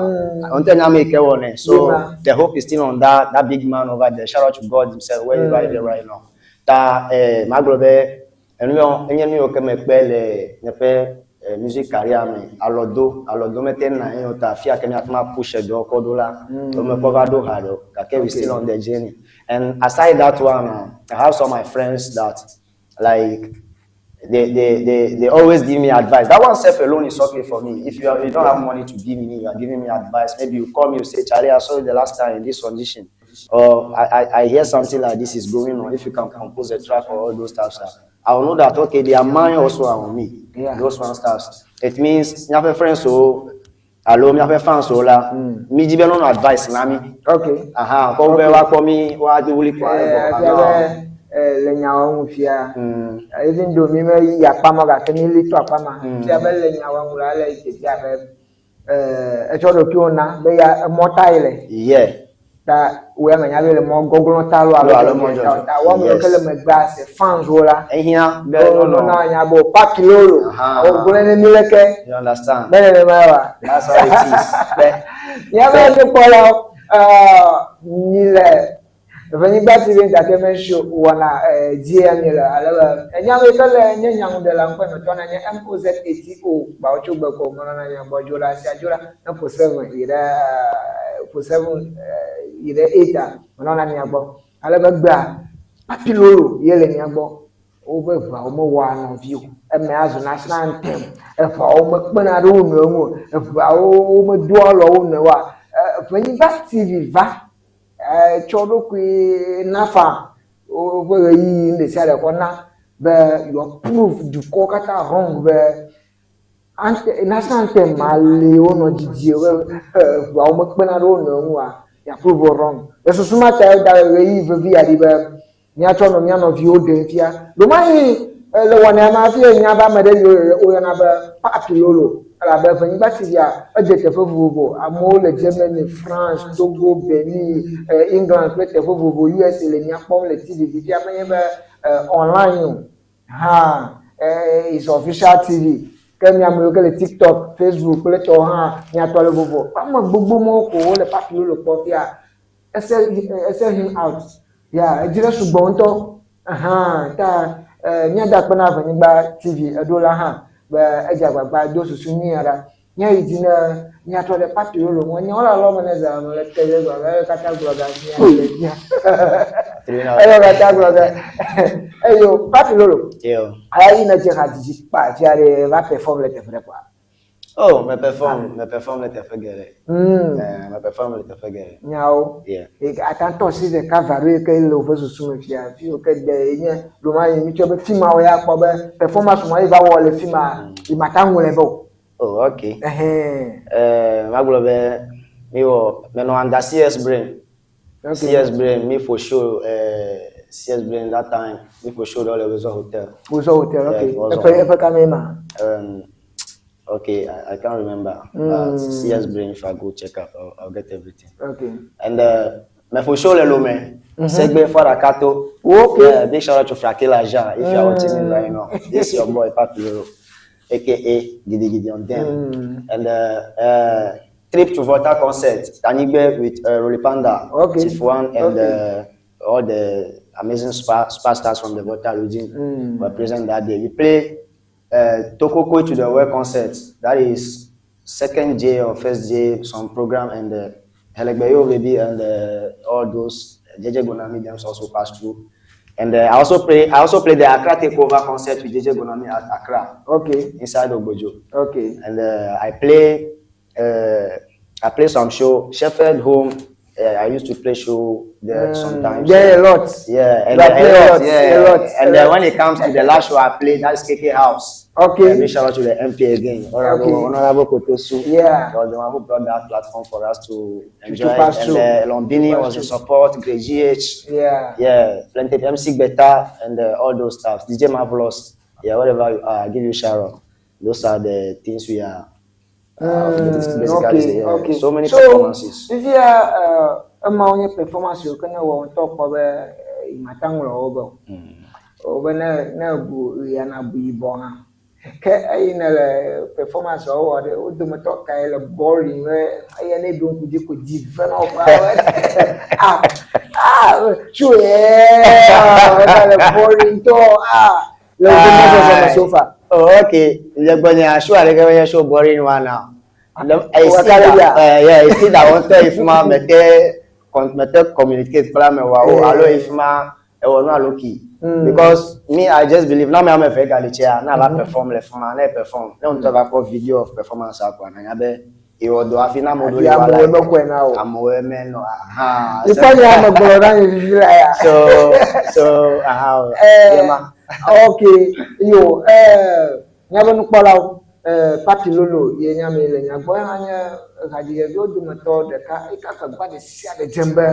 Ŋutɔ nya me ke wɔ ne. So Yema. The hope is still on that big man over there. Shout out to God himself where he right there right now. Ta magblɔ be enu yɔ enye nu yiwo ke mekpe le nye ƒe music career me alɔdo alɔdo mete na anyi o ta afia ke míate ma push edɔ kɔ ɖo la womekpɔ va ɖo ha ɖe o gake we still on the journey. And aside that one, I have some of my friends that, like, they always give me advice. That one self alone is okay for me. If you don't have money to give me, you are giving me advice. Maybe you call me, you say, "Charlie, I saw you the last time in this condition. Or I hear something like this is going on. If you can compose a track," or all those stuff, sir. I will know that, okay, their mind also are on me. Those one stuffs. It means, míaƒe friends o, alo míaƒe fans o la, mi dzi be nɔnɔ advice na mi. Aha, kɔ be woakpɔ mi, woado wuli kɔ Eh, evɔ. fia be le nyawo ŋu fia. Even though mi me yi akpa ma gake mi li to akpa ma. Fia be le nyawo ŋu la ele dzedze abe etsɔ ɖokuiwo na be ya emɔ ta yi le. Ta wo ya menya be le mɔ gɔglɔ̃ ta lo alo Alo mɔ dzɔdzɔe ta o. dzɔdzɔe. Ta wo ame yiwo ke le megbea se fans wo la. Ehiã be Wo nɔnɔ. nɔ anya be o Papi Lolo. Aha. O gblɔe ne mi leke. You understand? Be nenema wa. That's how it is. Be, Míaƒe nukpɔlawo, mi le Evenyigba TV Entertainment Show wɔna dzia mi le ale be enya me ke le nye nyanuɖela ŋkɔe nɔtɔ na nye Mozato gbawo tso gbe ko menɔna nye gbɔ dzo ɖe asia dzo ɖa ne ƒo 7 yi ɖe ƒo 7 yi ɖe 8 a menɔna mia gbɔ ale be gbea Papi Lolo ye le mia gbɔ. Woƒe ʋeawo mewɔa nɔvi o, eme azu national anthem. Eʋeawo mekpena ɖe wo nɔewo ŋu o, eʋeawo medoa alɔ wo nɔewoa. Evenyigba TV va tsɔ ɖokui na fa woƒe ɣeyiɣi ɖe sia ɖe kɔ na be yewoa prove dukɔwo katã wrong be national anthem ma li wonɔ dzidzie be ʋeawo mekpena ɖe wo nɔewo ŋu oa, ya prove wo wrong. Le susu ma ta woda ɣeyiɣi vevi ya ɖi be míatsɔ nɔ mía nɔviwo ɖem fia. Ɖomahi le wɔna ma hafi enya be ame ɖe yi woyɔna be Papi Lolo elabe Evenyigba TV a edze teƒe vovovo. Amewo le Germany, France, Togo, Benin, England kple teƒe vovovo, USA le mía kpɔm le TV dzi fia menye be online o hã is official TV. Ke mi ame yiwo ke le TikTok, Facebook kple tɔwo hã miatɔ le vovo. Ame gbogbo mawo ko wole Papi Lolo kpɔ fia. Ese him out. Ya edzi ɖe sugbɔ ŋutɔ. Aha, ta míada akpe na Evenyigba TV eɖola hã be edze agbagba do susu nyui ɖa. Míayi dzi ne míatrɔ ɖe Papi Lolo ŋu. Nyawo le alɔme ne zã me le te ɖe gblɔ be katã gblɔ ga mía le dzia. Eyo katã gblɔ ge. Eyo Papi Lolo. Yo. Ayi ne dze hadzidzi kpa fia ɖe va perform le teƒe ɖe kpɔa? Oh, me perform le teƒe geɖe. Me perform le teƒe geɖe. Nyawo. Yeah. Atantɔ si ɖeka va ɖo yi ke le woƒe susu me fia fi yiwo ke de ye nye ɖomayi mi tsɔ be fi ma wo ya kpɔ be performance ma yi va wɔ le fi ma yi ma ta ŋlɔe be o. Oh, okay. Ɛhɛn. Magblɔ be mi wɔ menɔ under CS Brain. CS Brain mi for show CS Brain that time mi for show ɖe le Wezɔ Hotel. Wozɔ Hotel, okay. Yeah, Wozɔ. Eƒe kame ma. Okay, I can't remember. But CS Brain, if I go check up, I'll get everything. And me for show le Lomé. Segbe Farakato. Yeah, big shout out to Frakela Jean if you are watching me right now. This is your boy Papi Lolo, aka Gidi Gidi on them. And trip to Volta concert, Tanigbe with Rolly Panda, Chief One, and all the amazing spa stars from the Volta region were present that day. We play Tokoko to the World concert. That is second J or first J, some program, and Helegbeyo Baby and all those JJ Gonami them also passed through. And I also play the Accra Takeover concert with JJ Gonami at Accra inside Ogbojo. And I play some show Shepherd Home. I used to play show there sometimes. There a lot. Yeah, and You then are play a lot, a yeah. lot, And a then lot. when it comes to the last show I played, that's KK House. Okay. Yeah, big shout out to the MP again, Honorable, Okay. Honorable Kotosu. Yeah. Was the one who brought that platform for us to enjoy. pass and through. Lombini To pass was in through. support, Grey GH. Yeah. Yeah, plenty of MC Beta and all those stuff. DJ Marvelous. Yeah, whatever you are, I give you shout out. Those are the things we are. Basically, Okay, yeah. okay. So many so, performances. Fifia emawo nye performance yiwo ke ne wɔ ŋutɔ kpɔ be mate ŋlɔ wo be o. Wo be ne ne ebu ɣia na bu yibɔ hã. Ke eyi ne le performance wo wɔ ɖe, wo dometɔ kae le boring be eya ne ɖo ŋku dzi ko dzi ve na wo ƒe ah ah tso yeah le boring ŋutɔ ah le wo mɔzɔzɔ me so far. Oh, okay. Le gbɔnye show aɖeke menye show boring one now. The, I see Waka that, ɖe yeah, I see that one tell if ma mete con mete communicate kple amewoawo Eh. alo if ma ewɔ nu alo ki. Because me, I just believe na me ame eve gale tsea, na va perform le fi ma, ne perform, ne ŋutɔ va kpɔ video of performance akɔa, na nya be ewɔ dɔ hafi na amewo ɖo Hafi le wa amewo like. mekɔe na wo. Amewo menɔ aha. Ikpɔ nye ame gblɔ na nye fifi la ya. So so aha. Eh, Yeah, ma. ok yo míaƒe nukpɔlawo Papi Lolo ye nye ame yi le mia gbɔ. Eya hã nye hadzidziviwo dometɔ ɖeka eyi ke agbagba ɖe sia ɖe dzem be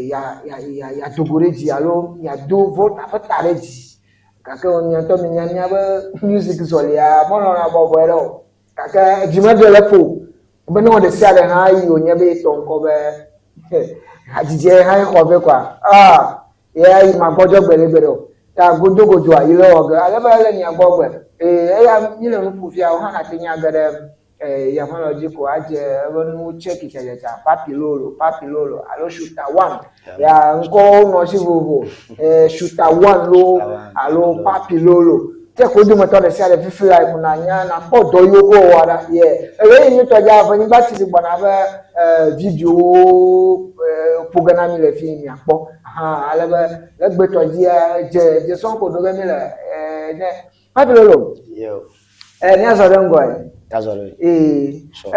ya ya ya yeado go ɖe dzi alo yeado Volta ƒe ta ɖe dzi. Gake mia ŋutɔ minya míaƒe music zɔlia melɔ̃na bɔbɔe ɖe o. Gake dzi meɖe le eƒo o. Be ne wɔ ɖe sia ɖe hã yi wònye be yetɔ ŋkɔ be hadzidzie hã xɔ vɛ koa ah ya yi magbɔdzɔ gbeɖegbeɖe o. Ta godogodoa yi le wɔ ge ale be ele mia gbɔ gbe. Eye eya mi le nu ƒo fia wo hã nate nya ge ɖe yaƒe dzi ko adze eƒe nuwo tsɛki tsɛtsɛtsɛ Papi Lolo, Papi Lolo alo Shooter One. Ya ŋkɔwo nɔ si vovo. Shooter One lo alo Papi Lolo. Tse ko dometɔ ɖe sia ɖe fifi la ko nanya nakpɔ dɔ yiwo ko wɔ ɖa. Ye eye yi ŋutɔ dza ƒe tsi si gbɔna ƒe videowo ƒo ge na mi le fi miakpɔ. Hã ale be le gbetɔ dzia dze dze sɔŋ ko ɖo ge mi le ne Papi Lolo. Yo. Míazɔ ɖe ŋgɔe. That's all. right. Ee Sure.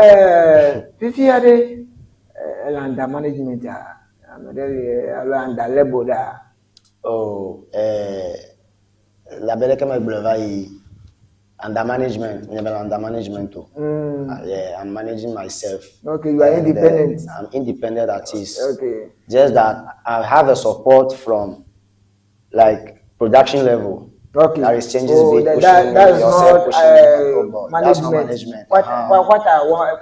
fifia ɖe ele under management a ame ɖe li alo under label ɖa. Oh, la belle que me va yi under management, never under management. Oh. Yeah, I'm managing myself. Okay, you are And, independent. I'm independent artist. Okay. Just that I have a support from like production level. Okay. There is changes Oh, big that, pushing that, me, that's yourself not pushing me, oh, but that's not management. management. What, what I want,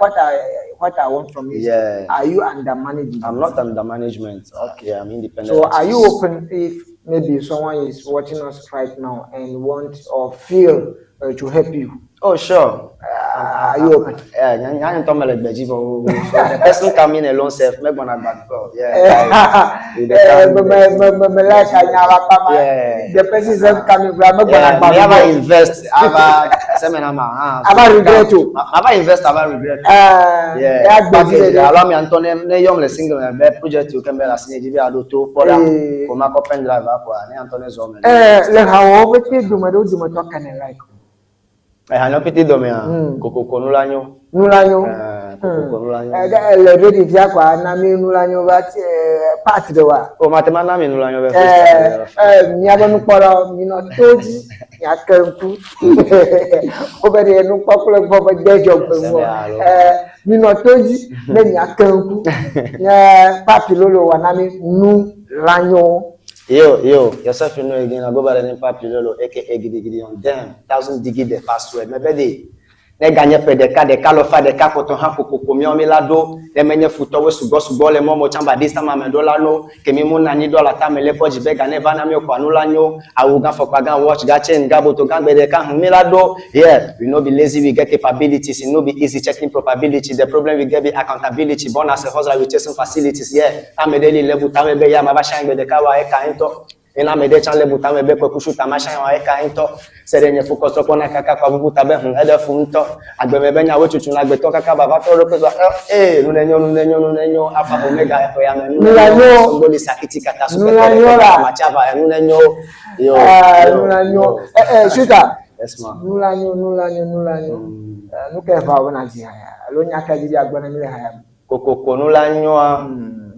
what I want from you is, Yeah. are you under management? I'm not under management. Okay. Yeah, I'm independent. So are you artist. open if maybe someone is watching us right now and want or feel to help you? Oh, sure. Are you open? Yeah, nya ŋutɔ mele gbe dzi vɔ o. So the person coming alone sef megbɔna gbadɔ. Yeah. like, the Eh, come- me me me me like anya la pa ma. Yeah. The person self coming, but me Yeah, gbɔna me ava gbadɔ. invest, ava sɛmɛ na ma. Ah, Ava regret o. Ava invest, ava regret. Eh, Yeah. ya gbe dzi Package, ɖeɖe. alo ame ŋutɔ ne ne yɔm le single me be project yiwo ke me le asi nye dzi be aɖo to kpɔ ɖa. Eh. Ko makɔ pen drive akɔa, ne ŋutɔ ne zɔ me. Eh, le hawo pete dome ɖe wo dometɔ ka ne like. Ehanyɔ pete dɔmea, kokoko nu la nyo. Nu la nyo. Eh, kokoko nu la nyo. Eh, ɖe- le ready fia kɔa na mi nu la nyo va eh, part ɖe wa. O mate ma na mi nu la nyo be Eh, freestyle. eh, miaƒe nukpɔlawo minɔ to dzi miake ŋku wobe ɖe nukpɔkplɔ gbɔ be de dzɔgbe ŋu eh, minɔ to dzi ne miake ŋku nye Papi Lolo wɔ na mi nu la nyo. Yo, yo, yourself you know again. I go by the name Papi Lolo, aka Gidi Gidi on them. Thousand digi the password. Me be ne ganye ƒe ɖeka ɖeka lɔfa ɖeka kpɔtɔ hã kokoko miawo mi la ɖo ne menye futɔwo sugbɔ sugbɔ le mɔmɔ tsã ba dista ma me ɖo la no kemi mu na anyi ɖo la tame le kɔ dzi be ga ne va na mi kɔ anu la nyo awu gã fɔkpa gã watch gã chain gã boto gã gbe ɖeka hũ mi la ɖo. Yeah, we no be lazy, we get capabilities. E no be easy checking probability. The problem we get be accountability. Born as a hustler, we chasing facilities. Yeah, ame ɖe li level tame be ya ma va shine gbe ɖeka wa eka ŋutɔ. Ena ame ɖe tsã le buta me be kpekusu ta ma shine wa eka ŋutɔ. Se ɖe nye focus kpɔna kaka kɔ bubu ta be hũ eɖe fu ŋutɔ. Agbeme be nyawo tutu na agbetɔ kaka bava tɔ ɖo kpe ee nu ne nyo nu ne nyo nu ne nyo alpha omega eƒe ya me Nu la nyo. Sogboli sakiti kata Nu la nyo la. Matsava nu ne nyo. Yo, Eh, yo, nu la nyo. yo. Eh, eh, Shuta. Yes ma. Nu la nyo, nu la nyo, nu la nyo. Eh, nu ke va wo na dzi haya alo nya ka dzi be agbe na mi le haya me. Kokoko nu la nyoa.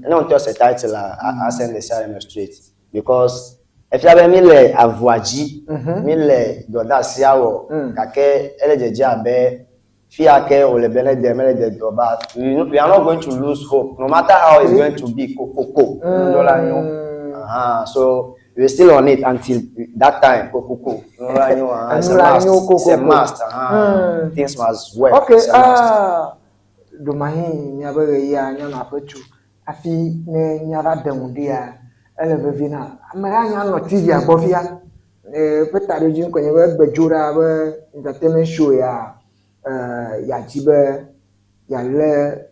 Ne ŋutɔ se title la, a send the sia ɖe me straight because efia be mi le avua dzi, mi le dɔdeasia wɔ gake ele dzedze abe fia ke wòle be ne de mele de dɔ but we are not going to lose hope no matter how it's going to be kokoko ŋdɔ la nyo. So we still on it until that time kokoko ŋdɔ la nyo. It's a Enu la must. nyo It's a kokoko. must. Things must work. Okay, It's a must. ah, ɖomahi miabe ɣeyiɣia míanɔ aƒe tu hafi ne míava de ŋu ɖia, ele vevie na ame ɖe anya nɔ TV-a gbɔ fia. Eƒe taɖodzi ŋkɔe nye be egbe dzo ɖa be entertainment show ya yeadzi be yealé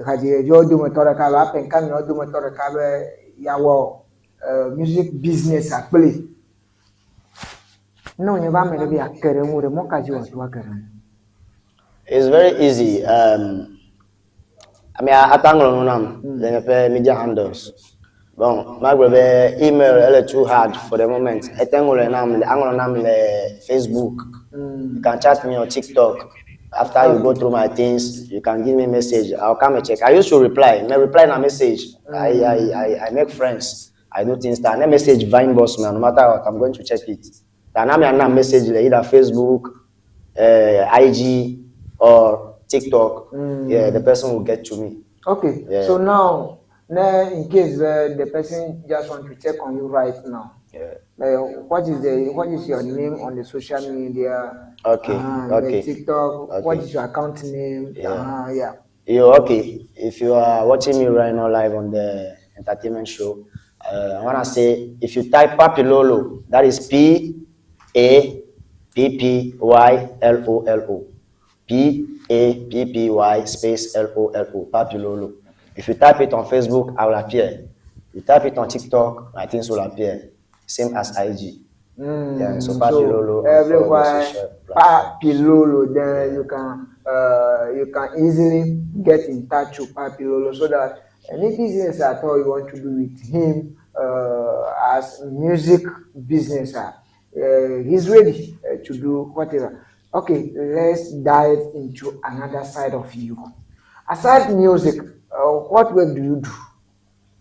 hadziɖeviawo dometɔ ɖeka alo apenkamiawo dometɔ ɖeka be yeawɔ music business akpli. Ne wònye be ame ɖe be yeake ɖe ŋu ɖe, mɔ ka dzi wòato ake ɖe ŋu? It's very easy. I mean, ate ŋlɔ nu nam le nye ƒe media handles. Bon, magblɔ be email ele too hard for the moment. Ete ŋlɔe nam le aŋlɔ nam le Facebook. You can chat me on TikTok. After you go through my things, you can give me message. I'll come and check. I used to reply. My reply na message. I make friends. I do things that. Message Vine Boss man. No matter what, I'm going to check it. Then I'm a message like either Facebook, IG, or TikTok. Yeah, the person will get to me. Okay. Yeah. So now, now in case where the person just want to check on you right now, what is your name on the social media? Okay. The TikTok. What is your account name? Yeah. Yeah. You okay? If you are watching me right now live on the entertainment show, I want to say if you type Pappylolo, that is P A P P Y L O L O, P A P P Y space L O L O, Pappylolo. If you type it on Facebook, I will appear. You type it on TikTok, my things will appear. Same as IG. Yeah, so Pappylolo So on everywhere, social platforms. Pappylolo, then you can easily get in touch with Pappylolo so that any business at all you want to do with him as music business, he's ready to do whatever. Okay, let's dive into another side of you. Aside music, what work do you do?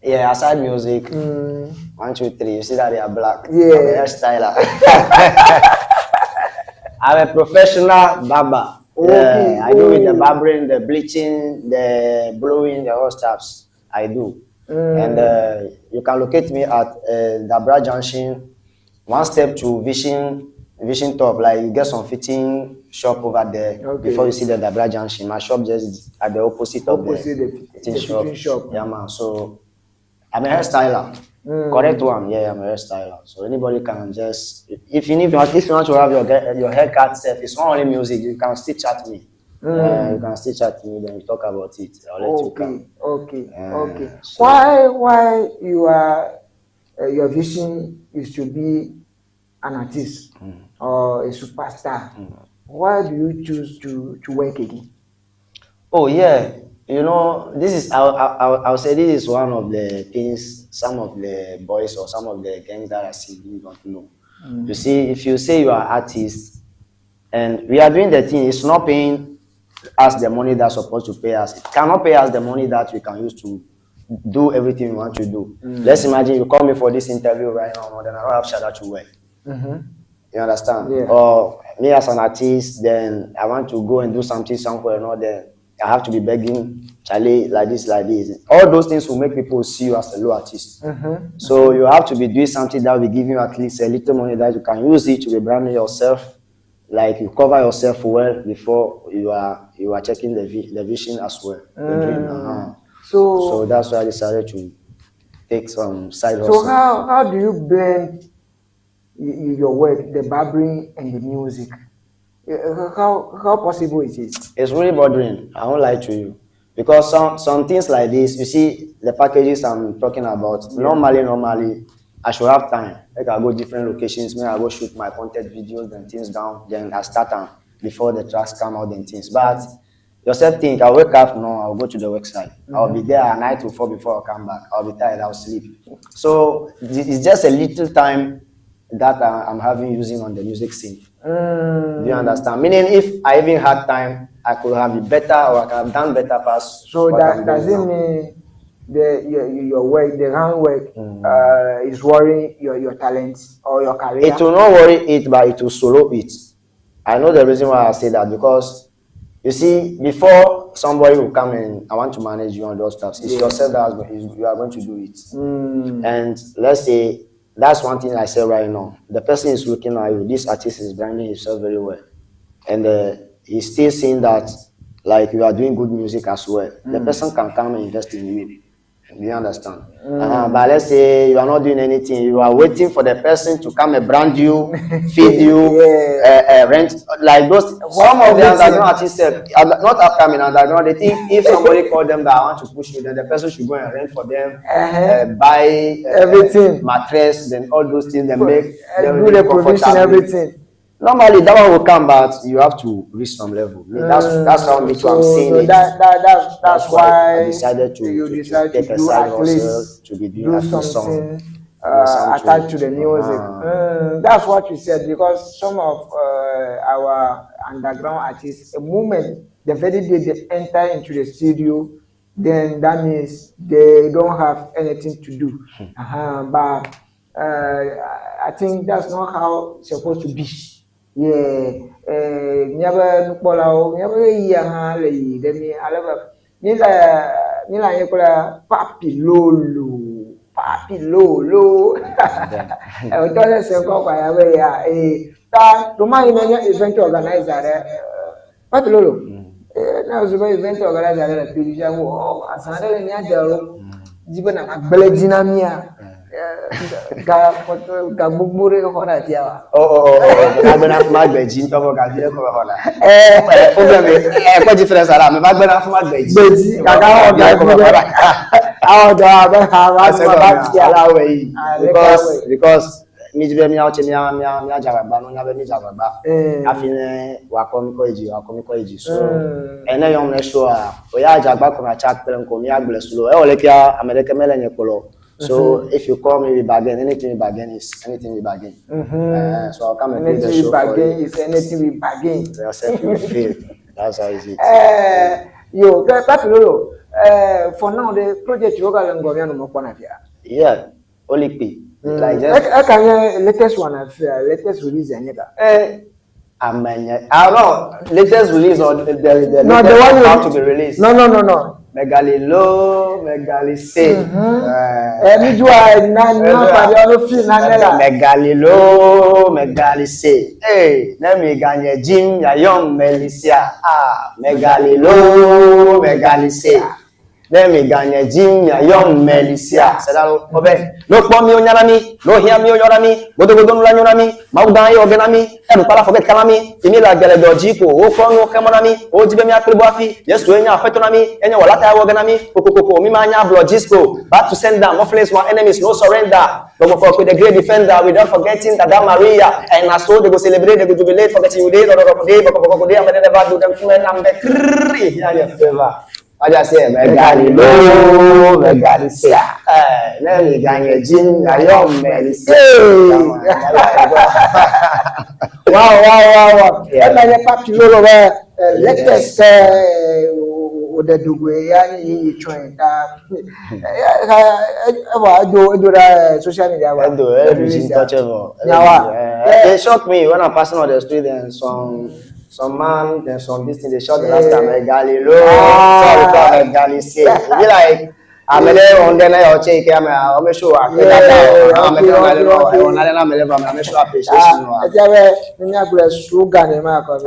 Yeah, aside music, 1, 2, 3, you see that they are black. Yeah. I'm a hairstyler. I'm a professional barber. Okay. Yeah, I do with the Oh. barbering, the bleaching, the blowing, the all stuffs. I do. And you can locate me at Dabra Junction, one step to Vision Top. Like you get some fitting shop over there Okay. before you see the Dabra Junction. My shop just at the opposite of the Opposite the fitting the shop. fitting shop. Yeah, man. So I'm a hairstyler. Correct one. Yeah, I'm a hairstyler. So anybody can just, if you need, if you want to have your haircut self, it's not only music. You can still chat me. You can still chat me. Then we talk about it. I'll let you come. Okay, okay. So Why you are your vision is to be an artist or a superstar? Why do you choose to work again? Oh yeah, you know, this is I'll say this is one of the things some of the boys or some of the gangs that I see you don't know. You see, if you say you are artist and we are doing the thing, it's not paying us the money that's supposed to pay us. It cannot pay us the money that we can use to do everything we want to do. Let's imagine you call me for this interview right now, then I don't have shadow to wear. You understand? Yeah. Or me as an artist, then I want to go and do something somewhere, not then I have to be begging Charlie like this, like this. All those things will make people see you as a low artist. So you have to be doing something that will give you at least a little money that you can use it to be branding yourself. Like you cover yourself well before you are checking the vision as well. The dream. So that's why I decided to take some side So hustle. how do you blend your work, the barbering and the music? How possible is it? It's really bothering. I won't lie to you. Because some things like this, you see the packages I'm talking about, normally, I should have time. Like I go different locations, maybe I go shoot my content videos and things down, then I start them before the tracks come out and things. But yourself think, I wake up, no, I'll go to the website. I'll be there at 9 to 4 before I come back. I'll be tired, I'll sleep. So it's just a little time that I'm having using on the music scene. Do you understand? Meaning if I even had time, I could have been better or I could have done better past. So what that I'm does doing it now. mean the your work, the handwork is worrying your talent or your career? It will not worry it, but it will slow it. I know the reason why I say that, because you see, before somebody will come and I want to manage you on those stuff, it's yourself that is, you are going to do it. And let's say that's one thing I say right now. The person is looking at you. This artist is branding himself very well, and he's still seeing that like you are doing good music as well. The person can come and invest in you. Do you understand? But let's say you are not doing anything. You are waiting for the person to come and brand you, feed you, rent. Like those, some of the underground artists, not upcoming underground, they think if somebody call them that I want to push you, then the person should go and rent for them, buy everything, mattress, then all those things, then make them do the provision, everything. Normally that one will come, but you have to reach some level. Me, that's how me too, I'm seeing it. That's why I decided to, you to decide take to a do side at hustle least to be doing do at least something attached to the music. That's what you said, because some of our underground artists, a moment, the very day they enter into the studio, then that means they don't have anything to do. But I think that's not how it's supposed to be. Yeah, miabe nukpɔlawo, miabe ɣeyiɣia hã le yi ɖe mi ale be mi le mi le anyi kple Papi Lolo, Papi Lolo. Wòtɔ ɖe se ŋkɔ kɔ ya be ya eye ta ɖoma yi ne nye event organizer ɖe Papi Lolo. Ne wòzu be event organizer ɖe le Pédija wo azã ɖe le mía de alo dzi be nàva gblẽ dzi na mía. Ga ga gbogbo ɖe xɔna fia wa. Oh, agbena fún agbẹ̀jì ntọ́ fún gàdí ẹ̀kọ́ xɔna. Problem ẹ̀kọ́ difference ara mi bá gbẹ́na fún agbẹ̀jì. Gbẹ̀jì kàkà ọ̀gá ẹ̀fọ́ bẹ́ẹ̀. Àwọn ọ̀dọ́ abẹ́ ha wá sí bàbá fia. Aláwọ̀ yìí because mi dzi be míawo tse mía mía mía dze agbagba no nya be mi dze agbagba. Hafi ne wòakɔ mi kɔ yi dzi wòakɔ mi kɔ yi dzi so ene yɔm ne show a o ya dze agba kɔme atsa kple ŋkɔ míagblẽ slow ewɔ lekea ame ɖeke mele nye kplɔ. So if you call me, we bargain. Anything we bargain is anything we bargain. So I'll come and play the Anything we show for bargain you. is anything we bargain. Yourself, you feel. That's how it is. Yo, Papi Lolo, for now the project you got in Gomia no more fia. Yeah, only P. Like just. Eka nye latest one afia, latest release anyega. I mean, I don't know. Latest release or the No, the one about to be released. No, no, no, no. Megalilo, Megalise. Mi jua na na pari ono fi na nela. Megalilo, Megalise. Hey, ne mi ganye jim ya yom Melisia. Ah, Megalilo, Megalise. Ne mi ganye jim ya yom Melisia. Seda lo obe. No kpɔ mi o nyana mi, no hia mi o yɔra mi, godogodo nu la nyɔna mi, mawu gã ye wɔ ge na mi, eɖu kpala fɔ be kala mi, fi mi le agbe le dɔ dzi ko, wokɔ nu xe mɔ na mi, wodzi be míakpli bɔ hafi, Yesu ye nye aƒetɔ na mi, enye wɔla ta wɔ ge na mi, kokokoko, mi ma nya ablɔ disco, back to sender, more flames, more enemies, no surrender. But for the great defender, without forgetting Dada Maria, and na so they go celebrate, they go jubilate, forgetting you day, day, day, and never do them to men, and be krrrr, yeah, your favor. I just say, Megalilo, Megalisia. Ne mi ganye jin, ayo Melisia. Wow, wow, wow, wow. Yeah. Ema nye Papi Lolo be latest odedugwe ya yi tsɔe ta. Ewa edo edo ɖe social media wa. Edo, edo jin touchable. Nyawa. They shock me when I'm passing on the street and some man, then some this thing they shot the last time. Megalilo, sorry, Megalisia. It be like amele on the na oche ike ame ame show akpe dada ame ke na le no na le na mele ba ame show appreciation wa. Ẹ jẹ́ bẹ́ ní agbolẹ̀ slogan ni máa kọ́ mi.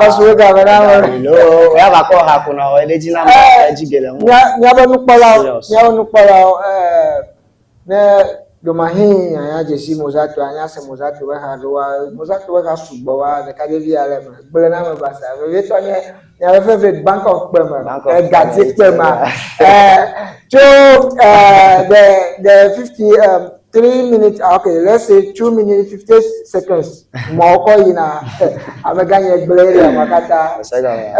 Kọ́ slogan mi náà wọ́n. Lo ya ba ko ha kuna o eleji na ma eji gele mu. Miabe nukpɔlawo, miabe nukpɔlawo, ne domahin anya dzesi Mozato, anya se Mozato be ha ɖo wa, Mozato be ha sugbɔ wa, ɖekadzevi ale me, gblẽ na me basa. Vevietɔ nye miabe favorite Bank of Kpeme, Gati Kpema. Tso the 53 minutes, okay, let's say 2 minutes 50 seconds. Mɔwɔ kɔ yina amegã nye gblẽ ɖe ame katã.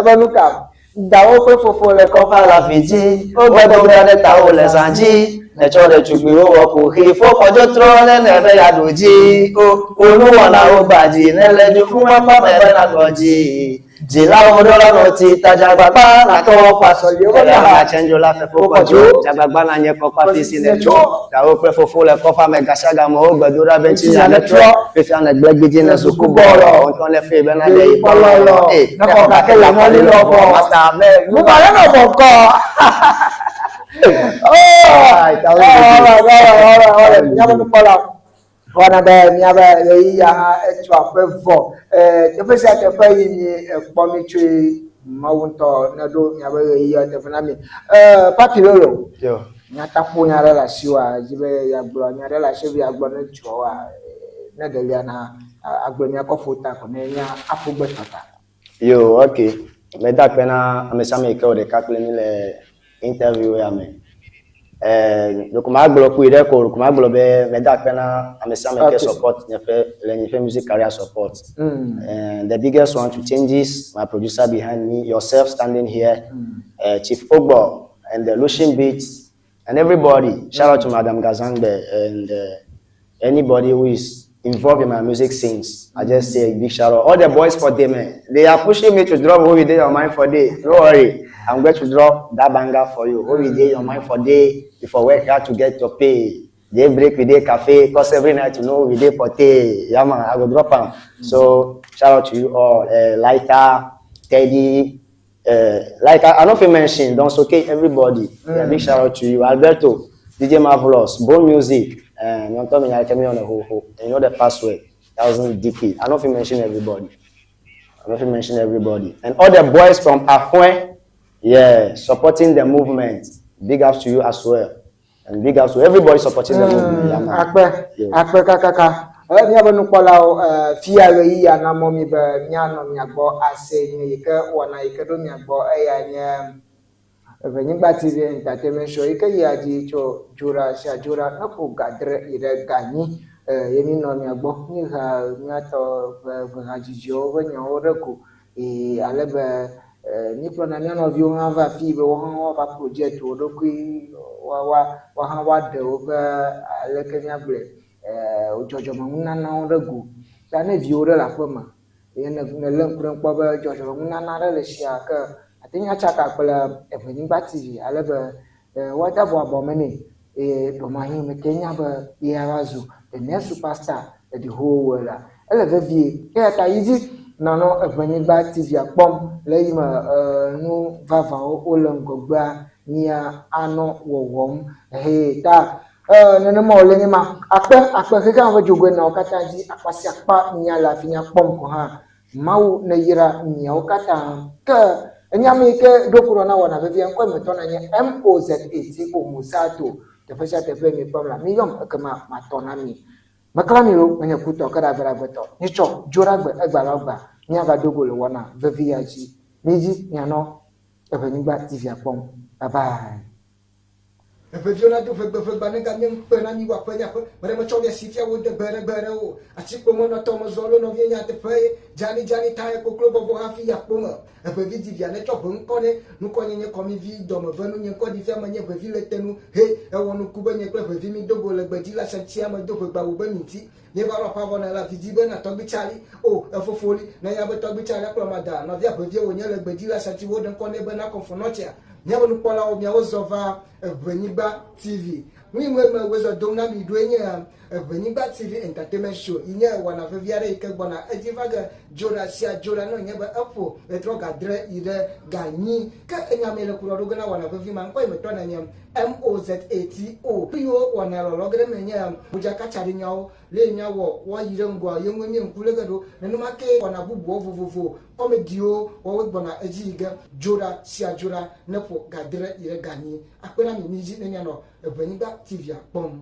Ebe nu ka? Dawo ƒe fofo le kɔfa la fi dzi, wogbe dom ɖa ɖe tawo le zã dzi. Netsɔ ɖetugbiwo wɔ ƒoxi, fofɔdzo trɔ ne ne be yeaɖu dzi. O, wò nuwɔnawo gbã dzi, ne le dzo fún makpɔ me be nagbɔ dzi. Dzilawo ɖo la nɔti ta dzagbagba na tɔ kpasɔli wo na ha tsendzo la fefo kɔdzo dzagbagba na nye kɔkpa fi si ne tso dawo kple fofo le kɔfa me gasiagame wo gbedoɖa be ŋuti ne trɔ fifia ne gble gbidzi ne suku bɔlɔ ŋutɔ ne fe be na ɖe yi kpɔlɔlɔ ee ne xɔ gake le mɔli lɔbɔ masa me nu ma ne nɔ bɔkɔ. Míaƒe nukpɔla wɔna be míaƒe ɣeyiɣia hã etso aƒe vɔ. Teƒe sia teƒe yi mi ekpɔ mi tsoe Mawu ŋutɔ neɖo míaƒe ɣeyiɣia teƒe na mi. Papi Lolo, nyataƒonya aɖe le asiwòa dzi be yeagblɔ nya aɖe le asiwò be yeagblɔ ne dzɔa ne ɖelia na agblɔ míakɔ ƒo ta ko ne mía aƒo gbe tɔ ta. Yo, ok. Meda akpe na ame sia ame yi ke wɔ ɖeka kple mí le interview ya me. Eh, ɖeko magblɔ kpui ɖe ko, ɖeko magblɔ be meda akpe na ame sia ame ke support nye ƒe le nye ƒe music career support. Eh, the biggest one to changes my producer behind me, yourself standing here, Chief Ogbo and the Lucian Beats and everybody. Shout out to Madam Gazangbe and anybody who is involved in my music scenes. I just say a big shout out. All the boys for them, man. They are pushing me to drop who we did your mind for day. Don't worry. I'm going to drop that banger for you. Who we did your mind for day before work hard to get your pay. They break with day cafe, cause every night you know we dey for tea. Yeah man, I will drop them. So shout out to you all. Lighter, Teddy, like I don't feel mention, don't okay everybody. Yeah, big shout out to you. Alberto, DJ Marvelous, Bone Music, and you tell me I came on the whole you know the password, 1000 DP. I don't feel mention everybody. I don't feel mention everybody. And all the boys from Ahwe, yeah, supporting the movement. Big ups to you as well. And big ups to everybody supporting the movement. Yeah, man. Akpe, Yeah. akpe kakaka. Míaƒe nukpɔlawo fia ɣeyiɣia na mɔ mi be míanɔ mia gbɔ ase nye yi ke wɔna yi ke ɖo mia gbɔ eya nye Evenyigba TV Entertainment Show yi ke yia dzi tso dzoɖa sia dzoɖa ne ƒo gadre yi ɖe ganyi. Ye mi nɔ mia gbɔ míeha míatɔ ƒe ʋehadzidziwo ƒe nyawo ɖe go. Ale be míekplɔna mía nɔviwo hã va afi be woawo hã woava project wo ɖokui woa hã woaɖe woƒe aleke míagblɔe dzɔdzɔmenunanawo ɖe go. Ta ne viwo ɖe le aƒe me ye ne lé ŋku ɖe kpɔ be dzɔdzɔmenunana ɖe le sia ke ate ŋu atsaka kple Evenyigba TV ale be woade abɔ abɔ me nɛ eye ɖewomahi mete nya be ye ava zu the next superstar le the whole world la. Ele vevie eya ta yi dzi nanɔ Evenyigba TV kpɔm le eyime nu vavawo wole ŋgɔgbea mía anɔ wɔwɔm. Hee ta nenema wòle nye ma akpe akpe xexea ƒe dzogoe nawo katã dzi akpa sia akpa mía le afi mía kpɔm ko hã. Mawu ne yra miawo katã. Ke enye ame yi ke ɖo ku ɖɔ na wɔna vevia ŋkɔe metɔ na nye M-O-Z-A-T-O Mozato. Teƒe sia teƒe mi kpɔm la, mi yɔm ekema matɔ na mi. Mekla mi lo, menye kutɔ ke ɖe agbeɖagbetɔ. Nyitsɔ dzoɖagbe egbalẽ gba míava do go le wɔna vevi ya dzi. Mi dzi mianɔ Evenyigba TV kpɔm. Bye bye. Eveviwo nado ʋegbeʋegba ne ganye ŋukpe na mi woaƒe nyaƒe. Meɖe metsɔ mia si fia wo de gbe ɖe gbe ɖe o. Atikpo menɔ tɔ mezɔ lo nɔvie nyateƒe ye. Dzani dzani tae koklo bɔbɔ hafi yi akpo me. Evevi di via netsɔ ʋe ŋkɔ nɛ. Nukɔ nye nye kɔmivi dɔme ve nu nye ŋkɔ di fia menye ʋevi le te nu. He, ewɔ nuku be nye kple ʋevi mi do go le gbedzi la shantia me do ʋegbawu be mi ŋuti. Míeva ɖo aƒe avɔ ne la vi di be na tɔgbi Charlie. O, efofo li. Ne ya be tɔgbi Charlie akplɔ ma da. Nɔvia ʋevie wònye le gbedzi la shanti wo ɖe ŋkɔ nɛ be na kɔnfɔnɔtsia. Míaƒe nukpɔlawo miawo zɔ va Evenyigba TV. Nu yi ŋue me wozɔ dom na mi ɖoe nye Evenyigba TV Entertainment Show yi nye wɔna vevi aɖe yi ke gbɔna edzi va ge dzoɖa sia dzoɖa ne wònye be eƒo ɣetrɔ gadre yi ɖe ganyi. Ke enya mee le ku ɖɔ ɖo ge na wɔna vevi ma ŋkɔ yi metɔ na nye M-O-Z-A-T-O. Nu yiwo wɔna lɔlɔ ge ɖe eme nye modzakatsaɖinyawo, le yi míawɔ woayi ɖe ŋgɔa ye ŋue mí ŋku lé ge ɖo. Nenema ke wɔna bubuwo vovovo, kɔmediwo woawoe gbɔna edzi yi ge dzoɖa sia dzoɖa ne ƒo gadre yi ɖe ganyi. Akpe na mi mi dzi ne mianɔ Evenyigba TV-a kpɔm.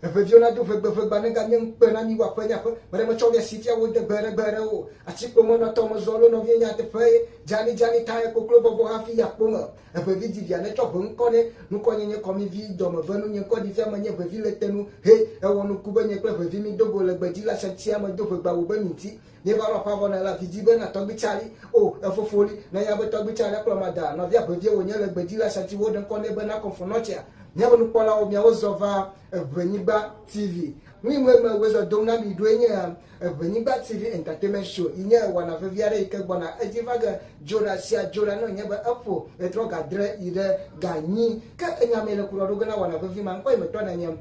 Eveviwo nado ʋegbeʋegba ne ganye ŋukpe na mi woaƒe nyaƒe. Meɖe metsɔ mia si fia wo de gbe ɖe gbe ɖe o. Atikpo menɔ tɔ mezɔ lo nɔvie nyateƒe ye. Dzani dzani tae koklo bɔbɔ hafi yi akpo me. Evevi di via netsɔ ʋe ŋkɔ nɛ. Nukɔ nye nye kɔmivi dɔme ve nu nye ŋkɔ di fia menye ʋevi le te nu. He, ewɔ nuku be nye kple ʋevi mi do go le gbedzi la shantia me do ʋegbawu be mi ŋuti. Míeva ɖo aƒe avɔ ne la vi di be na tɔgbi Charlie. O, efofo li. Ne ya be tɔgbi Charlie akplɔ ma da. Nɔvia ʋevie wònye le gbedzi la shanti wo ɖe ŋkɔ nɛ be na kɔnfɔnɔtsia. Míaƒe nukpɔlawo, miawo zɔ va Eʋenyigba TV. Nu yi me me wozɔ dom na mi ɖoe nye Eʋenyigba TV Entertainment Show yi nye wɔna vevi aɖe yi ke gbɔna edzi va ge dzoɖa sia dzoɖa ne wònye be eƒo ɣetrɔ ga adre yi ɖe ga enyi. Ke enya mee le ku ɖɔ ɖo ge na wɔna vevi ma ŋkɔ yi metɔ nenye.